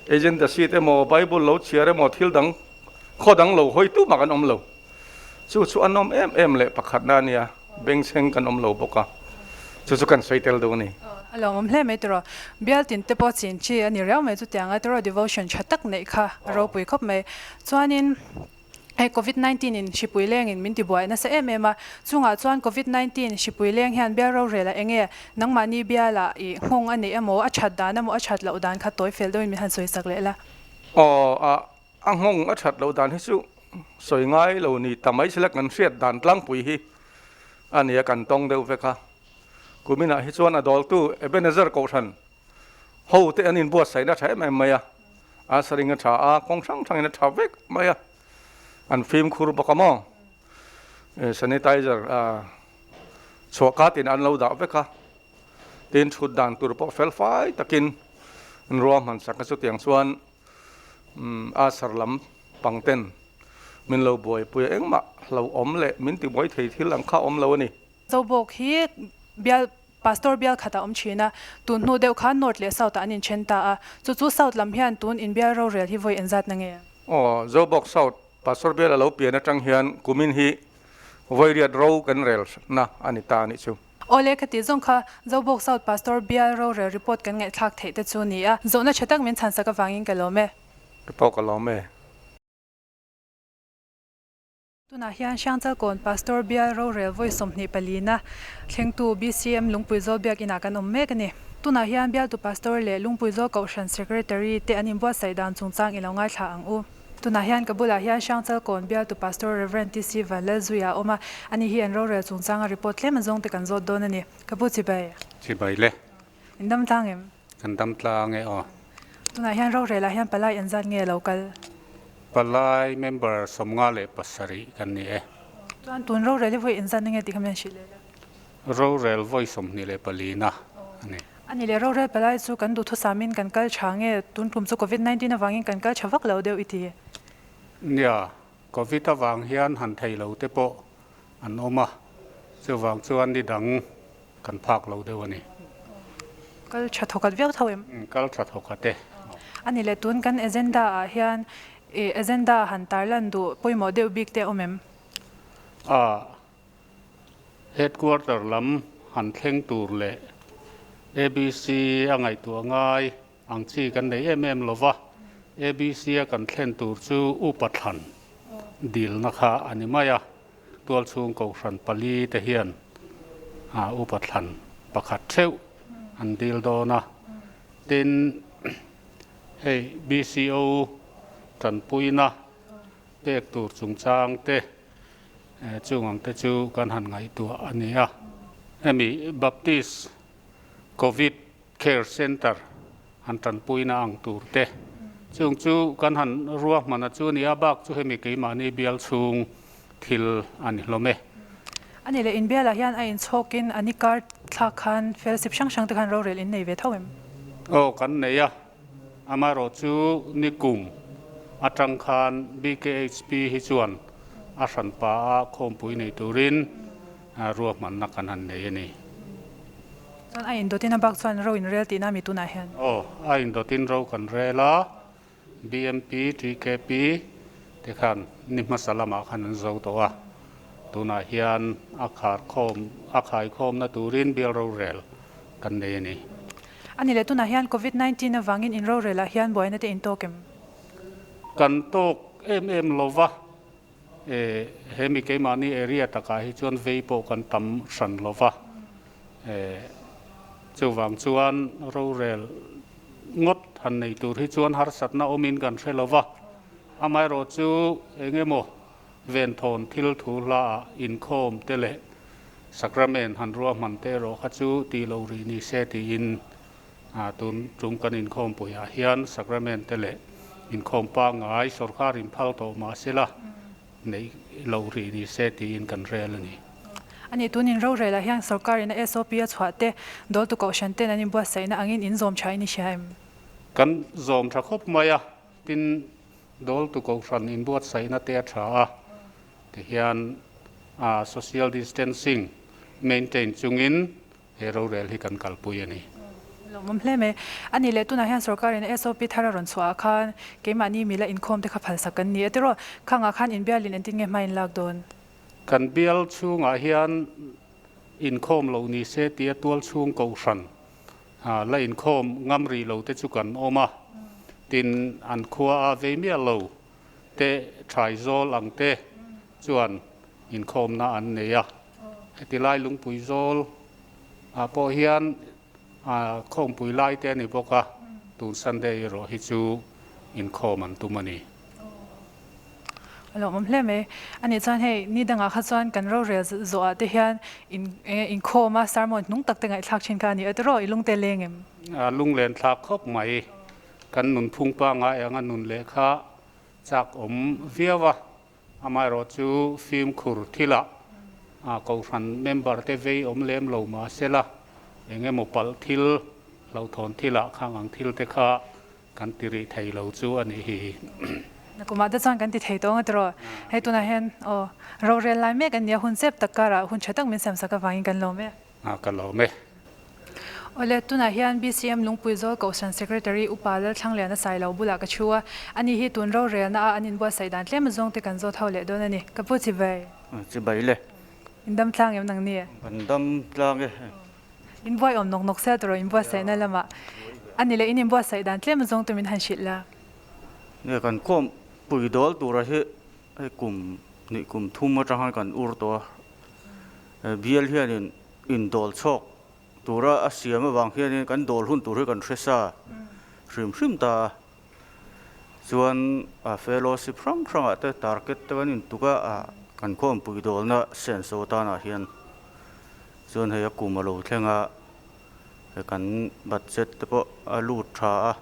agenda sheet emaw bible lo chhiar emaw thil dang khaw dang lo hawi tumah kan awm lo. Chu chu an awm em em leh pakhatna a nia, bengchheng kan awm lo bawk a. Chu chu kan sawi tel deuh a ni. A lawmawm hle mai tiraw. Bial tin te pawh chin chi a ni riau mai chutianga tiraw devotion tha tak neih kha a ropui khawp mai. Chuanin hei covid 19 in hripui lengin min tibuai nasa em em a, chungah chuan covid 19 hripui leng hian bial rorel a enge nangmahni bialah i nghawng a neih emaw a that dan emaw a that loh dan kha tawi fel deuhin min han sawi sak leh la. Aw a a nghawng a that loh dan hi chu sawi ngai lo ni ta mai sela kan hriat dan tlangpui hi a nia kan tawng deuh vek a. Kuminah hi chuan a dawltu Ebenezer Kohhran ho te an inbuatsaihna tha em em mai a, a saring a tha a, kawng hrang hrangin a tha vek mai a, an fimkhur bawk a maw, sanitizer chhuah katin an lo dah vek a, tin thut dan tur pawh fel fai takin an ruahman sak a, chutiang chuan a sar lam pang ten min lo buaipui a, engmah hlauhawm leh min tibuai thei thil ang kha awm lo a ni. Zobawk hi bial Pastor bial khat a awm thin a, tun hnu deuh khan North leh South ah an inthen ta a, chu chu South lam hian tun inbial rorel hi vawi engzat na nge? Aw, Zobawk South Pastor bial a lo pian atang hian kumin hi vawi riat ro kan rel na a ni ta a nih chu. Awle, ka tih zawng kha Zobawk South Pastor bial rorel report kan ngaihthlak theih te chu ni a, zawhna tha tak min chhansak avangin ka lawm e. Ka pawh ka lawm e. Tunah hian Hrangchalkawn Pastor Bial Rorel vawi 24 na thlengtu BCM Lungpuizawl Biakinah kan awm mek a ni. Tunah hian Bialtu Pastor leh Lungpuizawl Kohhran Secretary te an inbuatsaih dan chungchang i lo ngaithla ang u. Tunah hian ka bulah hian Hrangchalkawn Bialtu Pastor Rev. TC Vanlalzuia a awm a, ani hi an rorel chungchanga report tlem azawng te kan zawt dawn a ni. Ka pu chibai. Chibai le. In dam tlang em? Kan dam tlang e aw. Tunah hian rorel ah hian palai engzat nge lo kal? Palai member 57 kan ni e. Chuan tun rorel hi vawi engzat na nge tih kha min hrilh leh la? Rorel vawi 24 na a ni. A ni leh rorel palai chu kan duhthusam in kan kal tha nge tun tum chu covid 19 avangin kan kal tha vak lo deuh i ti? Nia, covid avang hian han thei lo te pawh an awm a, chuvang chuan ni dang kan phak lo deuh a ni. Kal tha thawkhat viau tho em? Kal tha thawkhat e. A ni leh tun kan agenda ah hian i agenda han tarlan duh pawimawh deuh bik te a awm em? A, Headquarter lam han thleng tur leh ABC a ngaihtuah ngai ang chi kan nei em em lo va, ABC a kan thlen tur chu upa thlan dilna kha a ni mai a. Tualchhung Kohhran pali te hian upa thlan pakhat theuh an dil dawn a, tin hei BCO tanpuina pek tur chungchang te chung ang te chu kan han ngaihtuah a ni a. Hemi Baptist Covid Care Centre han tanpuina ang tur te chung chu kan han ruahman a chu a ni a, bak chu hemi keimahni bial chhung thil a ni hlawm e. A ni leh inbialah hian a inchhawkin a ni kar thlak khan fellowship hrang hrang te khan rorel in nei ve tho em? Aw kan nei a, amaherawh chu nikum atang khan BKHP hi chuan a hranpa a khawmpui nei turin ruahmanna kan han nei a ni. Chuan a indawtin a bak chuan ro in rel tihna mi tunah hian? Aw, a indawtin ro kan rel a, BMP, TKP te khan ni hmasa lamah khan an zo tawh a, tunah hian a khar khawm, a khai khawmna turin bial rorel kan nei a ni. A ni leh tunah hian Covid 19 avangin in rorelah hian buaina te in tawk em? Kan tawk em em lova. E, he mi keimahni area takah hi chuan vei pawh kan tam hran lo va, e, chuvang chuan rorel ngawt han nei tur hi chuan harsatna awmin kan hre lo va, amaherawh chu eng emaw venthawn thil thu hlaah inkhawm te leh sacrament han ruahman te erawh kha chu tih lo rih ni se tiin A tun tum kan inkhawmpuiah hian sacrament te leh inkhawm pangngai sorkar in phal tawh mah sela neih loh rih ni se tiin kan rel a ni. A nih tun in rorelah hian sorkar in a SOP a chhuah te dawltu kohhran ten an inbuatsaihna angin in zawm tha in i hria em? Kan zawm tha khawp mai a, tin dawltu kohhran inbuatsaihna te a tha a, tihian social distancing maintain chungin He rorel hi kan kalpui a ni. Lawmawm hle mai. A nih leh tunah hian sorkarin SOP thar a rawn chhuah ah khan keimahni mila inkhawm te kha phalsak kan ni a tiraw? Khangah khan inbialin engtin nge hma in lak dawn? Kan bial chhungah hian Inkhawm loh ni se tia tualchhung kohhran la inkhawm ngam rih lo te chu kan awm a, tin an khua a vei miah lo te Thraizawl ang te chuan inkhawmna an nei a. Heti lai Lungpui zawl ah pawh hian khawmpui lai te a ni bawk a, tun Sunday erawh hi chu inkhawm an tum a ni. A lawmawm hle mai. A nih chuan hei ni dangah kha chuan kan rorel zawhah te hian in inkhawm a sermon hnung tak te ngaihthlak thin kha a ni a tiraw i lungte leng em? A lunglen thlak khawp mai. Kan nunphung pangngai anga nun leh kha chak awm viau a, amaherawh chu fimkhur thilah kohhran member te vei awm lem lo mahsela eng emaw palh thil hlauhthawn thilah khang ang thil te kha Kan ti rih thei lo chu a nih hi. Nakumah te chuan kan ti thei tawng a tiraw? Hei tunah hian aw rorel lai mek an nia hun chep tak karah hun tha tak min siam sak avangin kan lawm e. A ka lawm e. Awle, tunah hian BCM Lungpui Zawl Kohhran Secretary Upa Lalthlangliana Sailo bulah ka thu a, ani hi tun rorelna a an inbuatsaih dan tlem azawng te kan zawt ho leh dawn a ni. Ka pu chibai. Chibai le. In dam tlang em nang ni? Kan dam tlang e. In buai awm nawk nawk sia tawh in buatsaihna lamah a ni leh in inbuatsaih dan tlem zawng tum in han hrilh la. Nge kan khawm pui dawl tura hi hei kum hnih kum thum atang hian kan ur tawh a, bial hianin in dawl chhawk tura a siam avang hianin kan dawl hun tur hi kan hre sa hrim hrim ta a, chuan a fellowship hrang hrangah te target te kan intuk a, kan khawm pui dawlna senso tanah hian. Chuan hei a kum a lo thleng a, he kan budget te pawh a lut tha a,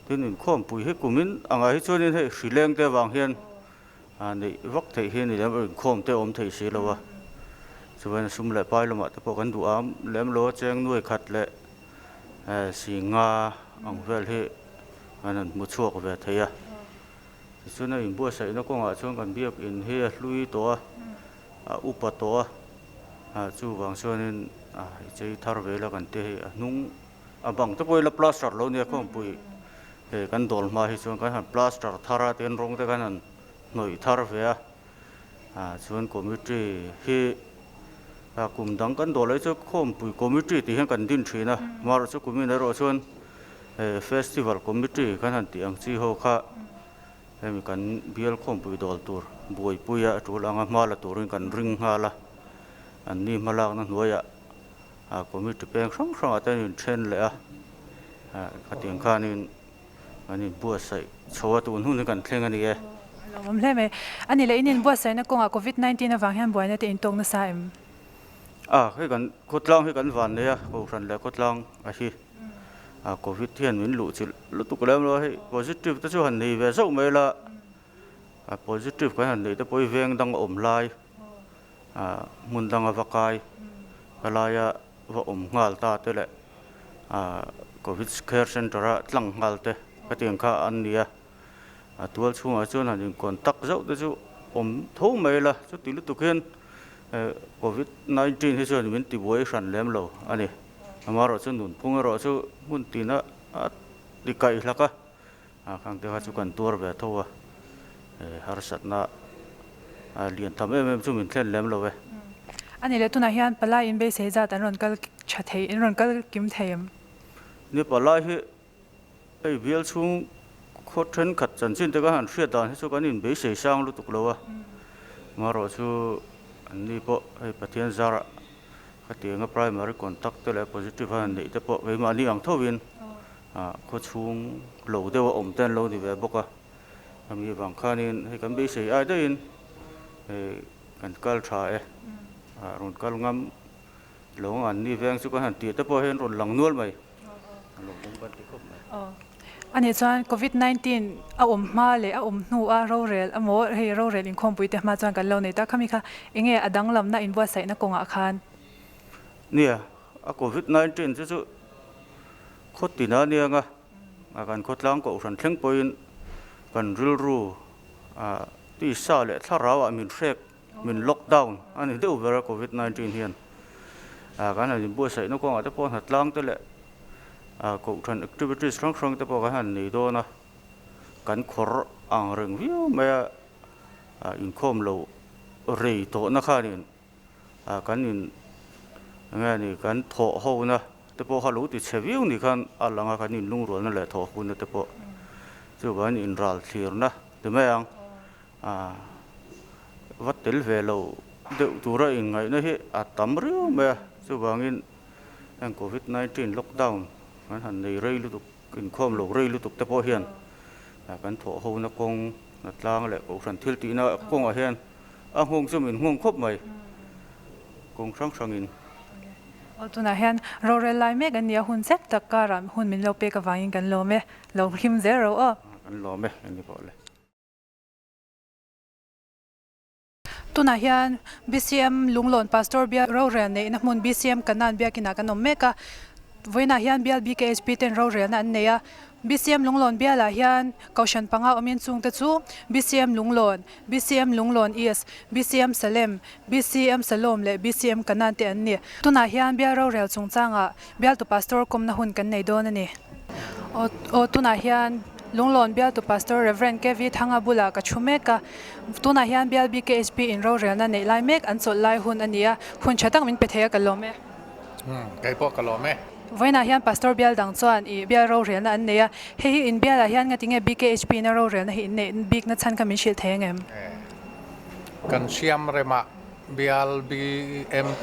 tin inkhawmpui hi kumin angah hi chuanin hei hri leng te avang hian neih vak theih hi a ni lem lo, inkhawm te a awm thei si lo a, chuan sum leh pai lamah te pawh kan duh am lem lo a, cheng nuai khat leh singa ang vel hi an han hmu chhuak ve thei a, tichuan a inbuatsaihna kawngah chuan kan biakin hi a hlui tawh a. a upa tawh a, ah chuvang chuanin ah i chei thar ve la kan ti hei a hnung a bang te pawh ila plaster lo nia khawmpui hei kan dawl hma hi chuan kan han plaster thar a tin rawng te kan han hnawih thar ve a ah chuan committee hi ah kum dang kan dawl ai chu khawmpui committee tih hian kan din thin a amaherawhchu kumin erawh chuan eh festival committee kan han tih ang chi ho kha. Hemi kan bial khawmpui dawl tur buaipuia a tul anga hma la turin kan ring nghal a, an ni hmalakna hnuaiah committee peng hrang hrangah te an inthen leh a, khatiang khanin an inbuatsaih chho a, tun hun hi kan thleng a ni e. A lawmawm hle mai. A ni leh in inbuatsaihna kawngah Covid 19 avang hian buaina te intawk nasa em? A, hei kan khawtlang hi kan van nei a, Kohhran leh khawtlang a hi. A covid hian min luh chilh lutuk lem lo a hei positive te chu han nei ve zauh mai la a positive kan han neih te pawh hi veng dang a awm lai ah hmun danga va kai ka laia va awm nghal ta te leh ah covid care centre a tlang nghal te ka tiang kha an ni a a tual chhungah chuan han in contact zauh te chu awm tho mai la chuti lutuk hian covid 19 hi chuan min tibuai hran lem lo a ni. Amaherawhchu nunphung erawh chu hmun tina a ti kaih hlak a, a khang te kha chu kan tuar ve tho a, harsatna lian tham em em chu min thlen lem lo e. A ni leh tunah hian palai in beisei zat an rawn kal tha thei, an rawn kal kim thei em? Ni palai hi hei bial chhung khaw thenkhat chanchin te kan han hriat dan hi chu kan in beisei sang lutuk lo a, amaherawhchu an ni pawh hei Pathian zarah Khatianga primary contact te leh positive a han neih te pawh keimahni ang thovin khaw chhung lo deuh a awm te an lo ni ve bawk a, hemi avang khanin hei kan beisei ai daihin hei kan kal tha e, rawn kal ngam lo ang an ni veng chu kan han tih te pawh hian rawn lang nual mai, a lawmawm kan ti khawp mai. A nih chuan Covid 19 a awm hma leh a awm hnu a rorel emaw hei rorel inkhawmpui te hma chuan kan lo nei ta khami kha enge a danglamna inbuatsaihna kawngah khan? Nia, a Covid 19 chu chu khaw tina aniang a, a kan khawtlang kohhran thleng pawhin kan rilru a tisa leh thlarau ah min hrek min lockdown a ni deuh ber a Covid 19 hian kan han inbuatsaihna kawngah te pawh hnatlang te leh kohhran activities hrang hrang te pawh kan han nei dawn a, kan khawr ang reng viau mai a, inkhawm lo rei tawhna khanin kan in. Enge ni kan thawh hona te pawh kha lo ti chhe viau ni khan a lang a, kan inlungrualna leh thawh huna te pawh chuvangin inral thlirna ti mai ang. Va tel ve lo deuh tura inngaihna hi a tam riau mai a, chuvangin heng covid 19 lockdown kan han nei rei lutuk inkhawm lo rei lutuk te pawh hian kan thawh hona kawng a tlang leh kohhran thil tihna kawngah hian a nghawng chu min nghawng khawp mai kawng hrang hrangin. Aw tunah hian rorel lai mek an ni a, hun zet tak karah hun min lo pek avangin kan lawm e, lo hlim zel ro aw. Kan lawm e, eng ni pawh le. Tunah hian BCM Lunglawn Pastor Bial rorel neihna hmun BCM Kanan biakinah kan awm mek a, vawiinah hian Bial BKHP ten rorelna an nei a. BCM Lunglawn bialah hian Kohhran panga awmin chungte chu BCM Lunglawn, BCM Lunglawn East, BCM Salem, BCM Salom leh BCM Kanan te an ni. Tunah hian Bial rorel chungchangah Bialtu Pastor kawmna hun kan nei dawn a ni. Aw tunah hian Lunglawn Bialtu Pastor Rev. KV Thanga bulah ka thu mek a. Tunah hian Bial BKHP in rorelna neih lai mek an chawlh lai hun a ni a, hun tha tak min pe thei a ka lawm e. Umm, kei pawh ka lawm e. Vawiinah hian Pastor Bial dang chuan i Bial rorelna an nei a, hei hi in Bialah hian ngati nge BKHP ina rorelna hi in neih bikna chhan kha min hrilh thei ang em? Kan siam remah Bial BMP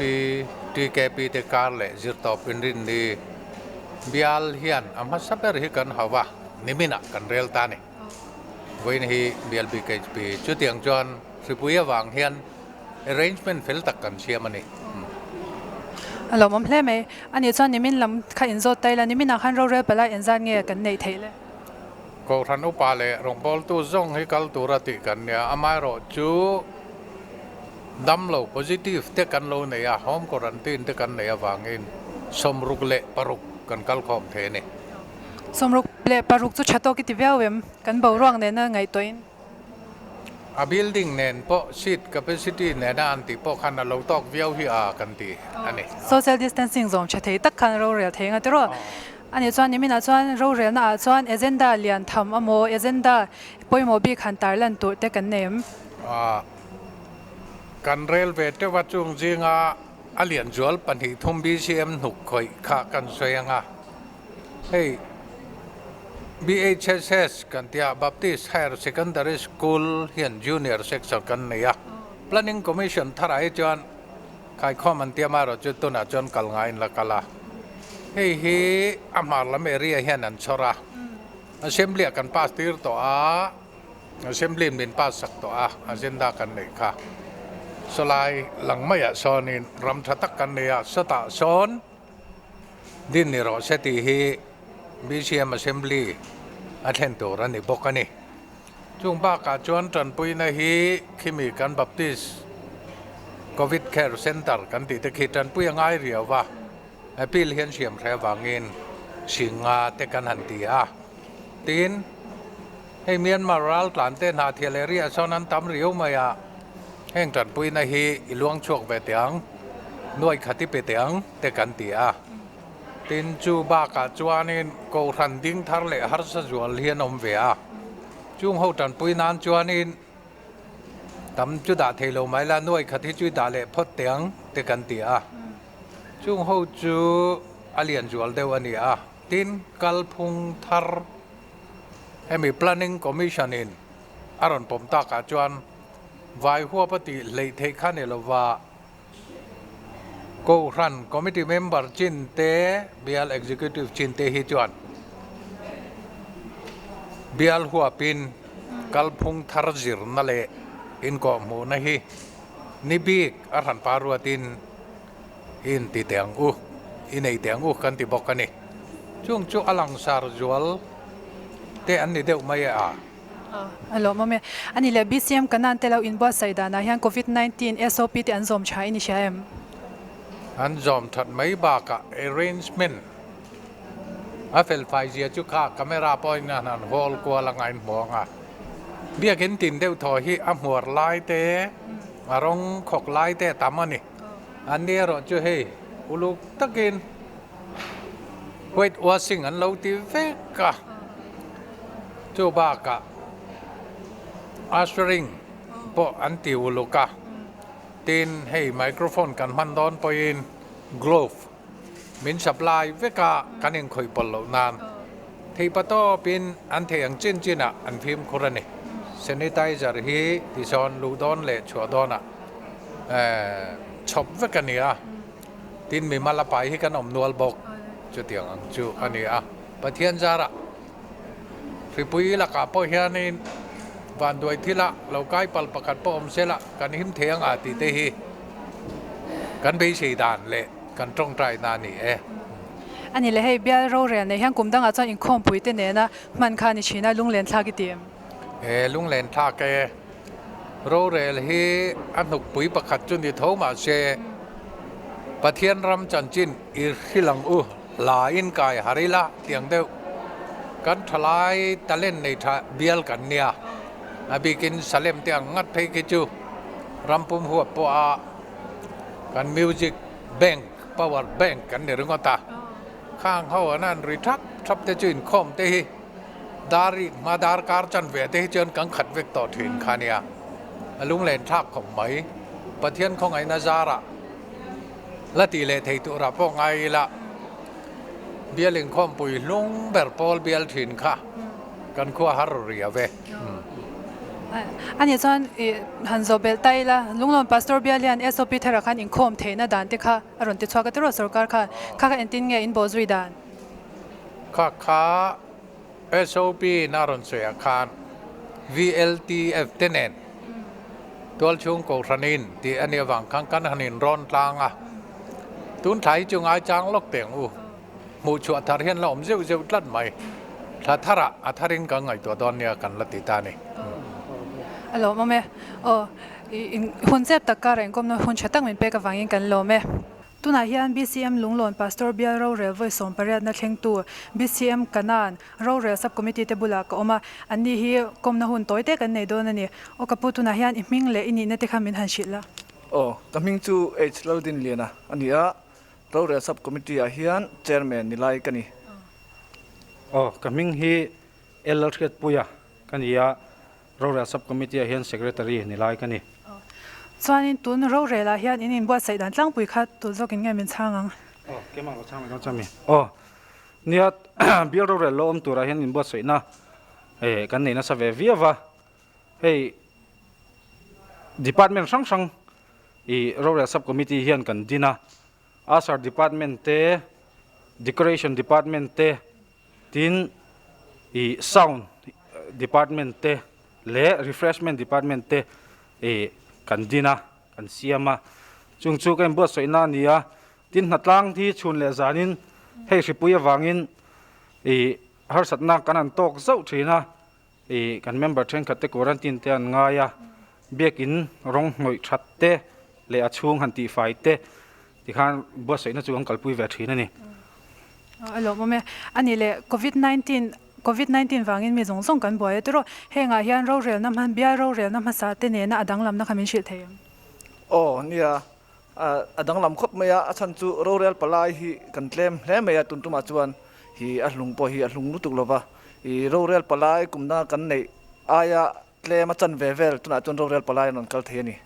TKP te kar leh zirtawp inrin ni Bial hian a hmasa ber hi kan hau va, niminah kan rel ta a ni. Vawiin hi Bial BKHP chutiang chuan hripui avang hian arrangement fel tak kan siam a ni. A lawmawm hle mai. A nih chuan nimin lam kha inzawt ta ila, niminah khan rorel palai engzat nge kan neih theih le? Kohhran upa leh rawngbawltu zawng hi kal tura tih kan nia, amaherawh chu damlo positive te kan lo nei a, home quarantine te kan nei avangin 66 kan kal khawm thei a ni. 66 chu tha tawk i ti viau em? Kan boruak nena ngaihtuahin. A building nen pawh seat capacity nena an tih pawh khan a lo tawk viau hi a kan ti a ni. Social distancing zawm tha thei tak khan rorel thei anga tiraw? A nih chuan niminah chuan rorelna ah chuan agenda lian tham amaw agenda pawimawh bik han tarlan tur te kan nei em? Kan rel ve teuh a chung zinga a lian zual pahnih thum BCM hnuk khawih kha kan sawi anga hei BHSS kan tia Baptist Higher Secondary School hian Junior Section kan nei a Planning Commission tharah hi chuan Khaikhawm an tiam erawh chu tunah chuan kal ngaiin la kal a, hei hi a hmar lam area hian an chhawr a, Assembly ah kan pass tir tawh a, Assembly in min pass sak tawh a, agenda kan neih kha. Sawlai lang maiah sawnin ram tha tak kan nei a, sawtah sawn din ni rawh se tih hi BCM Assembly a thlen tur a ni bawk a ni. Chung bakah chuan tanpuina hi khimi kan Baptist Covid Care Centre kan tih te khi tanpui a ngai riau va, appeal hian siam hre avangin Singa te kan han ti a. Tin, hei Myanmar raltlan te hna thial area sawn an tam riau mai a, heng tanpuina hi i luang chhuak ve teh ang, nuai khat i pe teh ang te kan ti a. Tin, chu bakah chuanin Kohhran ding thar leh harsa zual hi an awm ve a, chung ho tanpui nan chuanin tam chu dah thei lo mai la, nuai khat hi chu i dah leh phawt teh ang te kan ti a, chung ho chu a lian zual deuh a ni a. Tin, kalphung thar hemi Planning Commission in a rawn pawm takah chuan vai huap a tih hleih theih kha ni lova, Kohhran Committee member chin te, Bial Executive chin te hi chuan Bial huapin kalphung thar zirna leh inkawhhmuhna hi ni bik a hranpa ruatin i inti teh ang u, i nei teh ang u kan ti bawk a ni. Chung chu a langsar zual te an ni deuh mai e a. A lawmawm e. A ni leh BCM Kanan te lo inbuatsaih danah hian Covid 19 SOP te an zawm tha i ni hria em? An zawm that mai bakah arrangement a fel fai zia chu kha camera pawhin an han hawl kual anga in hmu ang a. Biakin tin deuh thaw hi a hmuar lai te, a rawng khawk lai te a tam a ni. An ni erawh chu hei uluk takin white washing an lo ti vek a, chu bakah ushering pawh an ti uluk a, tin hei microphone kan hman dawn pawhin Glove min supply vek a, kan inkhawih pawlh loh nan theihpatawpin an theih ang chin chinah an fimkhur a ni. Sanitizer hi tisawn luh dawn leh chhuah dawnah chhawp vek a ni a, tin mimal a pai hi kan awm nual bawk chutiang ang chu a ni a. Pathian zarah hripui lakah pawh hianin vanduai thila lo kai pal pakhat pawh awm sela kan him thei ang a tih te hi kan beisei dan leh kan tawngtai na a ni e. A ni le, hei bial rorel nei hian kum dangah chuan inkhawmpui te nena hman kha a ni thin a, lunglen thlak i ti em? He lunglen thlak e, rorel hi a hnukpui pakhat chu ni tho mahse Pathian ram chanchin i hrilh ang u, hla in kai har ila tiang deuh. Kan thalai talent nei tha bial kan nia, a bikin Salem te ang ngat phei khi chu rampum huap pawh a kan music bank, power bank kan ni ringawt a, khang ho an han ri thap thap te chu inkhawm te hi dar rik hma dar kar chan ve te hi chuan kan khat vek tawh thin kha nia, a lunglen thlak khawp mai. Pathian khawngaihna zarah la tih leh thei turah pawh ngai ila bial inkhawmpui hlung ber pawl bial thin kha kan khua har ria ve. A nih chuan i han zawh belh ta ila, Lunglawn Pastor bial hian SOP thar ah khan inkhawm theihna dan te kha a rawn ti chhuak a tiraw sorkar khan, kha kha engtin nge in bawh zui dan? Kha kha SOP in a rawn sawi ah khan VLTF te nen Tualchhung Kohhranin tih a nih avang khan kan han inrawn tlang a, tun thla hi chu ngaichang lawk teh ang u. Hmuh chhuah thar hian la awm zeuh zeuh tlat mai. Thla tharah a tharin kan ngaihtuah dawn nia kan la ti ta a ni. A lawmawm e. Aw, hun chep tak karah inkawmna hun tha tak min pek avangin kan lawm e. Tunah hian BCM Lunglawn Pastor Bial Rorel vawi 18na thlengtu BCM Kanan Rorel Sub Committee te bulah ka awm a, anni hi kawmna hun tawi te kan nei dawn a ni. Aw ka pu, tunah hian i hming leh i nihna te kha min han hrilh la. Aw, ka hming chu H Laldinliana a ni a, Rorel Sub Committee ah hian Chairman ni lai ka ni. Aw, ka hming hi L Lalhriatpuia ka ni a, Rorel Sub Committee ah hian Secretary ni lai ka ni. Chuanin tun rorel ah hian in inbuatsaih dan tlangpui kha tul zawkin nge min chhang ang? Aw, keimah ka chhang mai dawn chuan mi. Aw, nia bial rorel lo awm turah hian inbuatsaihna kan nei nasa ve viau a, hei Department hrang hrang i rorel Sub Committee hian kan din a, Usher Department te, Decoration Department te, Tin, i sound department te leh refreshment department te i kan din a, kan siam a. Chung chu ka inbuatsaihna a ni a. Tin, hnatlang hi chhun leh zanin hei hripui avangin i harsatna kan han tawk zauh thin a. I kan member thenkhat te quarantine te an ngai a, biakin rawng hnawih that te leh a chhung han tihfai te tikhan buatsaihna chu an kalpui ve thin a ni. A lawmawm e. A nih leh Covid 19 Covid 19 vangin mi zawng zawng kan buai a tiraw? Hengah hian rorelna hma bial rorelna hmasa te nena a danglamna kha min hrilh thei em? Aw nia, a danglam khawp mai a, a chhan chu rorel palai hi kan tlem hle mai a, tun tumah chuan hi a hlung pawh hi a hlung lutuk lo va, i rorel palai kumna kan neih aia tlem a chan ve vel tunah chuan rorel palai an rawn kal thei a ni.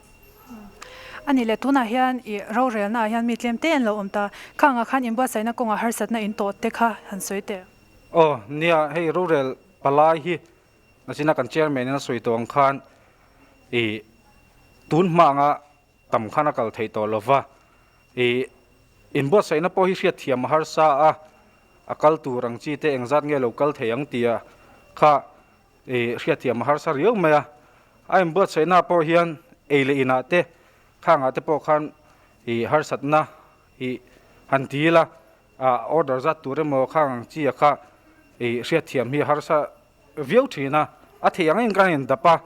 A nih leh tunah hian i rorelna ah hian mi tlem te an lo awm ta, khangah khan inbuatsaihna kawngah harsatna in tawh te kha han sawi teh. Aw nia, hei rorel palai hi Nachina kan chairman in a sawi tawh ang khan i tun hma anga tam khan a kal theih tawh lo va, i inbuatsaihna pawh hi hriatthiam a harsa a, a kal tur ang chi te engzat nge lo kal thei ang tia kha i hriatthiam a harsa riau mai a, a inbuatsaihna pawh hian ei leh inah te khangah te pawh khan i harsatna i han dil a, a order zat tur emaw khang ang chi a kha i hriatthiam hi a harsa viau thin a, a theih ang in kan indap a,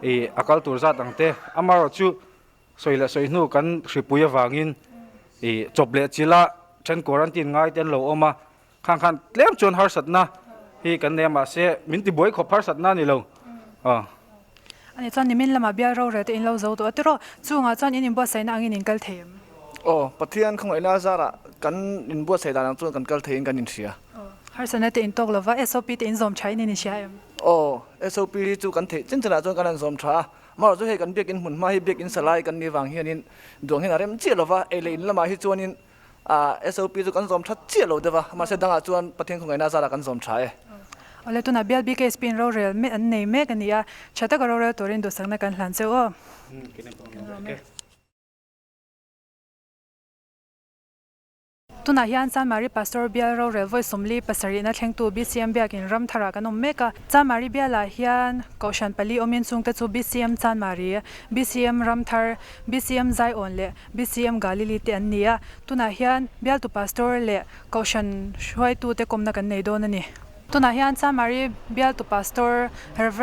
ih a kal tur zat ang te, amaherawhchu sawi leh sawi hnu kan hripui avangin ih chawp leh chila then quarantine ngai te an lo awm a, khang khan tlem chuan harsatna hi kan nei a mahse min tibuai khawp harsatna a ni lo aw. Ani chuan nimin lamah bial rorel te in lo zo tawh a tiraw, chungah chuan in inbuatsaihna angin in kal thei em? Aw, Pathian khawngaihna zarah kan inbuatsaih dan ang chuan kan kal theiin kan inhria. Aw, harsatna te in tawk lova SOP te in zawm tha in in inhria em? Aw, SOP hi chu kan theih chin chinah chuan kan han zawm tha a, amaherawh chu hei kan biakin hmun hma hi biakin salai kan nih vang hianin duang hian a rem chiah lova, ei leh in lamah hi chuanin. SOP chu kan zawm tha chiah lo deuh a, mahse dangah chuan Pathian khawngaihna zarah kan zawm tha e. Awle tunah bial BKSP in rorel mek an nei mek a ni a, tha taka rorel turin duhsakna kan hlan cheu aw. Tunah hian Chanmari Pastor bial rorel vawi 47 na thlengtu BCM biakin Ramtharah kan awm mek a. Chanmari bialah hian Kohhran pali awmin chungte chu BCM Chanmari, BCM Ramthar, BCM Zaiawn leh BCM Galili te an ni a. Tunah hian bialtu Pastor leh Kohhran hruaitute kawmna kan nei dawn a ni. Tunah hian Chanmari bialtu Pastor Rev.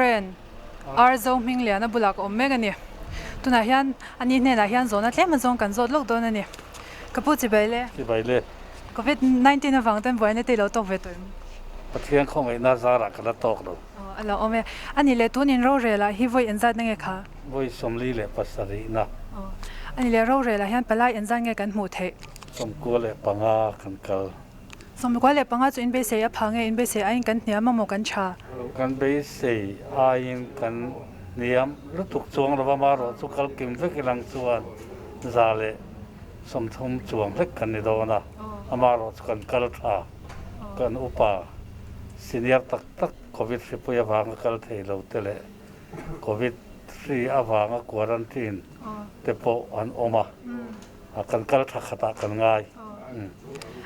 R. Zohmingliana bulah ka awm mek a ni. Tunah hian ani hnenah hian zawhna tlem azawng kan zawt lawk dawn a ni. Ka pu chibai le. Chibai le. Covid 19 avang ten buaina te i lo tawk ve tawh em? Pathian khawngaihna zarah ka la tawk lo. Aw a lo awm e. A ni le tun in rorel ah hi vawi engzat na nge kha? Vawi 47 na. Aw a ni le rorel ah hian palai engzat nge kan hmuh theih? 95 kan kal. 95 chu in beisei a pha nge in beisei aiin kan hniam a maw kan tha? Kan beisei aiin kan hniam lutuk chuang lo va, amaherawh chu kal kim vek ilang chuan 130 chuang hlek kan ni dawn a, amaherawh chu kan kal tha, kan upa senior tak tak Covid hripui avanga kal thei lo te leh Covid hri avanga quarantine te pawh an awm a. Kan kal tha khatah kan ngai.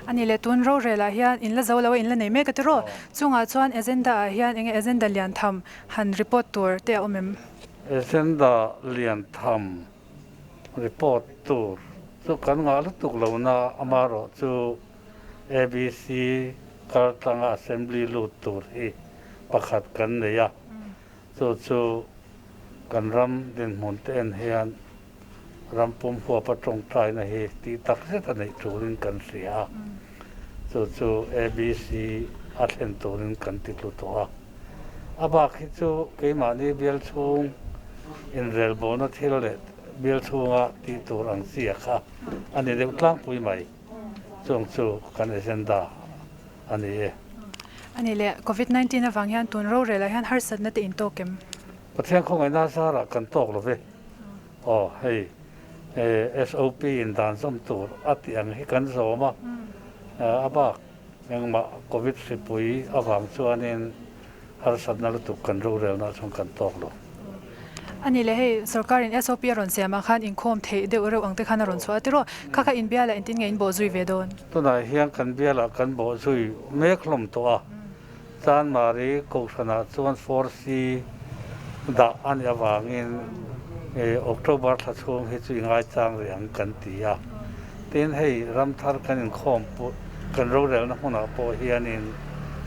A ni le, tun rorel ah hian in la zo lo a, in la nei mek a tiraw? Chungah chuan agenda ah hian enge agenda lian tham han report tur te a awm em? Agenda lian tham report tur chu kan ngah lutuk lo na, amaherawh chu ABC kal tlanga assembly lut tur hi pakhat kan nei a, chu chu kan ram dinhmun te en hian Ram pum huapa tawngtaina hi tih tak zet a neih turin kan hria a, chu chu ABC a thlen turin kan ti tlu tawh a. A bak hi chu keimahni bial chhung inrelbawlna thil leh bial chhunga tih tur ang chi a kha a ni deuh tlangpui mai. Chung chu kan agenda a ni e. A ni leh, Covid 19 avang hian tun rorel ah hian harsatna te intawk em? Pathian khawngaihna zarah kan tawk lo ve. Aw hei SOP in dan zawm tur a tih ang hi kan zawm a, a bak engmah Covid hripui avang chuanin harsatna lutuk kan rorelna chuan kan tawk lo. A ni le, hei sorkarin SOP a rawn siam ah khan inkhawm theih deuh reuh ang te khan a rawn chhuah a tiraw? Kha kha in bialah engtin nge in bawh zui ve dawn? Tunah hian kan bialah kan bawh zui mek hlawm tawh a, Chanmari Kohhranah chuan 4C dah a nih avangin October thla chhung hi chu i ngaichang rih ang kan ti a. Tin, hei ramthar kan inkhawm kan rorelna hmunah pawh hianin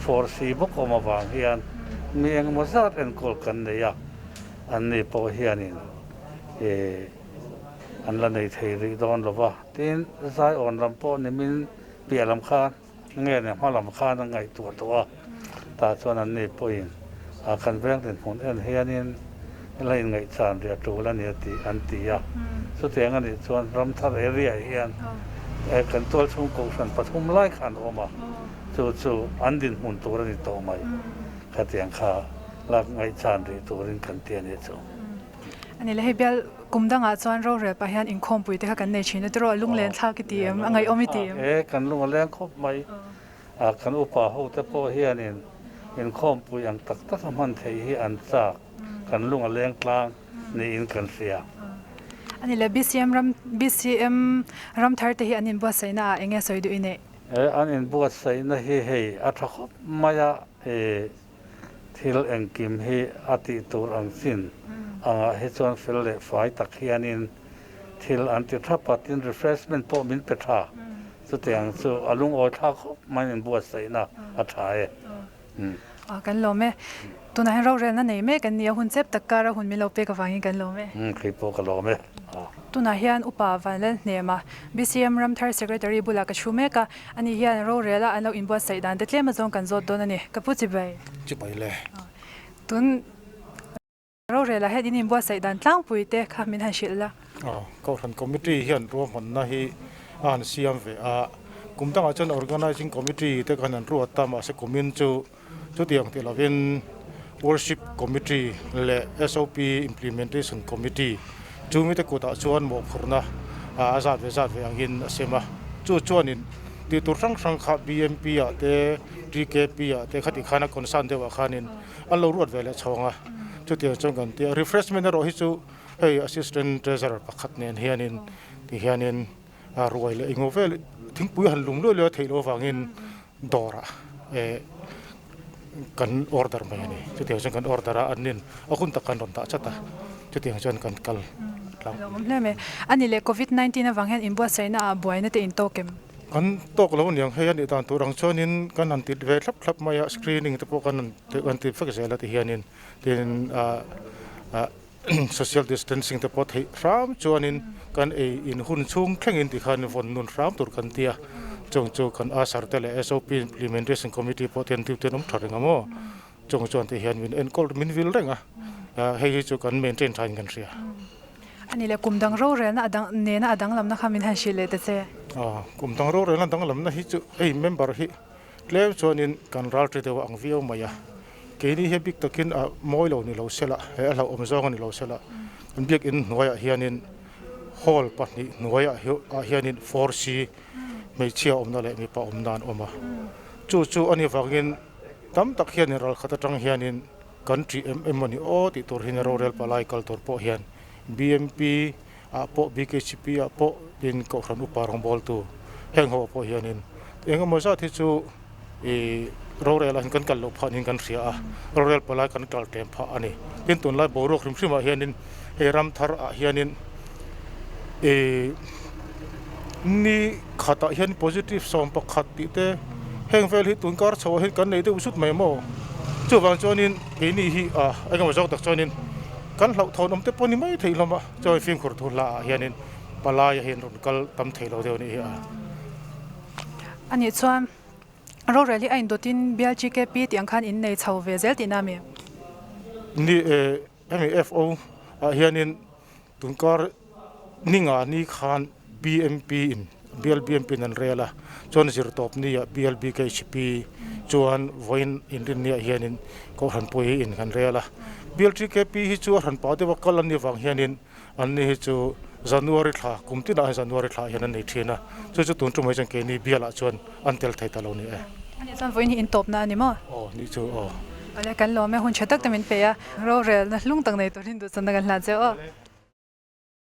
4C bawk awm avang hian mi engemaw zat enkawl kan nei a, anni pawh hianin an la nei thei rih dawn lo va. Tin, Zion lam pawh nimin piah lam khan Nge ni hma lam khan a ngaihtuah tawh a, tah chuan an ni pawhin a kan veng dinhmun en hianin la inngaihchan rih a tul a ni a tih an ti a. Chutiang a nih chuan Ramthar area hian kan tualchhung kohhran pathum lai khan a awm a, chu chu an dinhmun tur a ni tawh mai. Khatiang kha la ngaihchan rih turin kan ti a nih chu. A ni le, hei bial kum dangah chuan rorel pah hian inkhawmpui te kha kan nei thin a tiraw, lunglen thlak i ti em, a ngaihawm i ti em? E, kan lung a leng khawp mai. A, kan upa ho te pawh hianin inkhawmpui ang tak tak a hman theih hi an chak, kan lung a leng tlang niin kan hria. A ni le, BCM ram, BCM ram thar te hi an inbuatsaihna ah eng nge sawi duh i neih? E, an inbuatsaihna hi hei a tha khawp mai a, e. Thil engkim hi a tih tur ang chin angah hi chuan fel leh fai tak hianin thil an ti thap a, tin refreshment pawh min pe tha. Chutiang chu a lungawi thlak khawp mai in buatsaihna a tha e. Kan lawm e. Tunah hian rorelna nei mek an ni a, hun chep tak kara hun min lo pek avangin kan lawm e. Kei pawh ka lawm e. Tunah hian Upa Vanlalhnema, BCM Ramthar Secretary bulah ka thu mek a, Ani hian rorel a an lo inbuatsaih dan te tlem azawng kan zawt dawn a ni. Ka pu chibai. Chibai le. Tun rorel ah hian in inbuatsaih dan tlangpui te kha min han hrilh la. Aw, Kohhran Committee hian ruahmanna hi a han siam ve a, kum dangah chuan Organising Committee te khan an ruat a, mahse kumin chu chutiang tih lovin Worship Committee leh SOP Implementation Committee chumi te kutah chuan mawhphurhna a zat ve zat ve angin a sem a. Chu chuanin tih tur hrang hrang kha BMP ah te, TKP ah te khati khan a concern deuh ah khanin an lo ruat ve leh chhawng a. Chutiang chuan kan ti a, refreshment erawh hi chu hei Assistant Treasurer pakhat nen hianin ti hianin a ruai leh engemaw vel thingpui han lum luai luai a theih loh avangin dawrah eh kan order mai a ni. Chutiang chuan kan order a, an nin a hun tak kan rawn dah chat a, chutiang chuan kan kal tlang. Lo awm hle mai. A ni leh Covid 19 avang hian inbuatsaihna ah buaina te in tawk em? Kan tawk lo aniang hei a nih dan tur ang chuanin kan han tit ve thlap thlap mai a, screening te pawh kan han kan ti vek zel a ti hianin tin ah ah social distancing te pawh theih hram chuanin kan ei in hun chhung thlengin tikhan vawn nun hram tur kan ti a, chung chu kan ASAR te leh SOP Implementation Committee pawh te an duty an awm tha reng a maw, chung chuan ti hian min enkawl min vil reng a, hei hi chu kan maintain thain kan hria. A ni le, kum dang rorelna a dang nena a danglamna kha min han hrilh leh ta che. Kum dang rorelna danglamna hi chu hei member hi Tlem chuanin kan ralṭi deuh ang viau mai a, keini hi bik takin a mawi lo ni lo sela, he a hlauhawm zawng a ni lo sela, kan biakinn hnuaiah hianin hall pahnih hnuaiah ah hianin 4C hmeichhia awmna leh mipa awmna an awm a, chu chu a ni vangin tam tak hianin ralkhat atang hianin kan ṭih em em a ni aw tih tur hian rorel palai kal tur pawh hian BMP ah pawh BKCP ah pawh tin Kohhran upa rawngbawltu heng ho ah pawh hianin eng emaw zat hi chu ih rorel ah hian kan kal loh phah niin kan hria a, rorel palai kan kal tlem phah a ni. Tin tunlai boruak hrim hrim ah hianin hei ram thar ah hianin ih ni khatah hian positive 11 tih te heng vel hi tun kar chho ah hian kan nei deuh zut mai maw chuvang chuanin keini hi ah eng emaw zawk tak chuanin Kan hlauhthawn awm te pawh ni mai thei hlawm a, chuan fimkhur thu hla ah hianin palai ah hian rawn kal tam thei lo deuh a nih hi a. A nih chuan rorel hi a indawtin bial GKP tih ang khan in nei chho ve zel tihna a mi? Ni e, hemi FO ah hianin tunkar ninga ni khan BMP in bial BMP in an rel a, chuan zirtawpni ah bial BKHP chuan vawiin inrinni ah hianin Kohhran pui in kan rel a, bial TKP hi chu a hran pah deuh a kal an nih vang hianin an ni hi chu January thla kum tinah hian January thla ah hian an nei thin a, chu chu tun tumah hi chuan keini bial ah chuan an tel thei ta lo ni e. A nih chuan vawiin hi intawpna a ni maw? Aw nih chu aw. Awle kan lawm e, hun tha tak te min pe a, rorelna hlung tak nei turin duhsakna kan hlan che aw.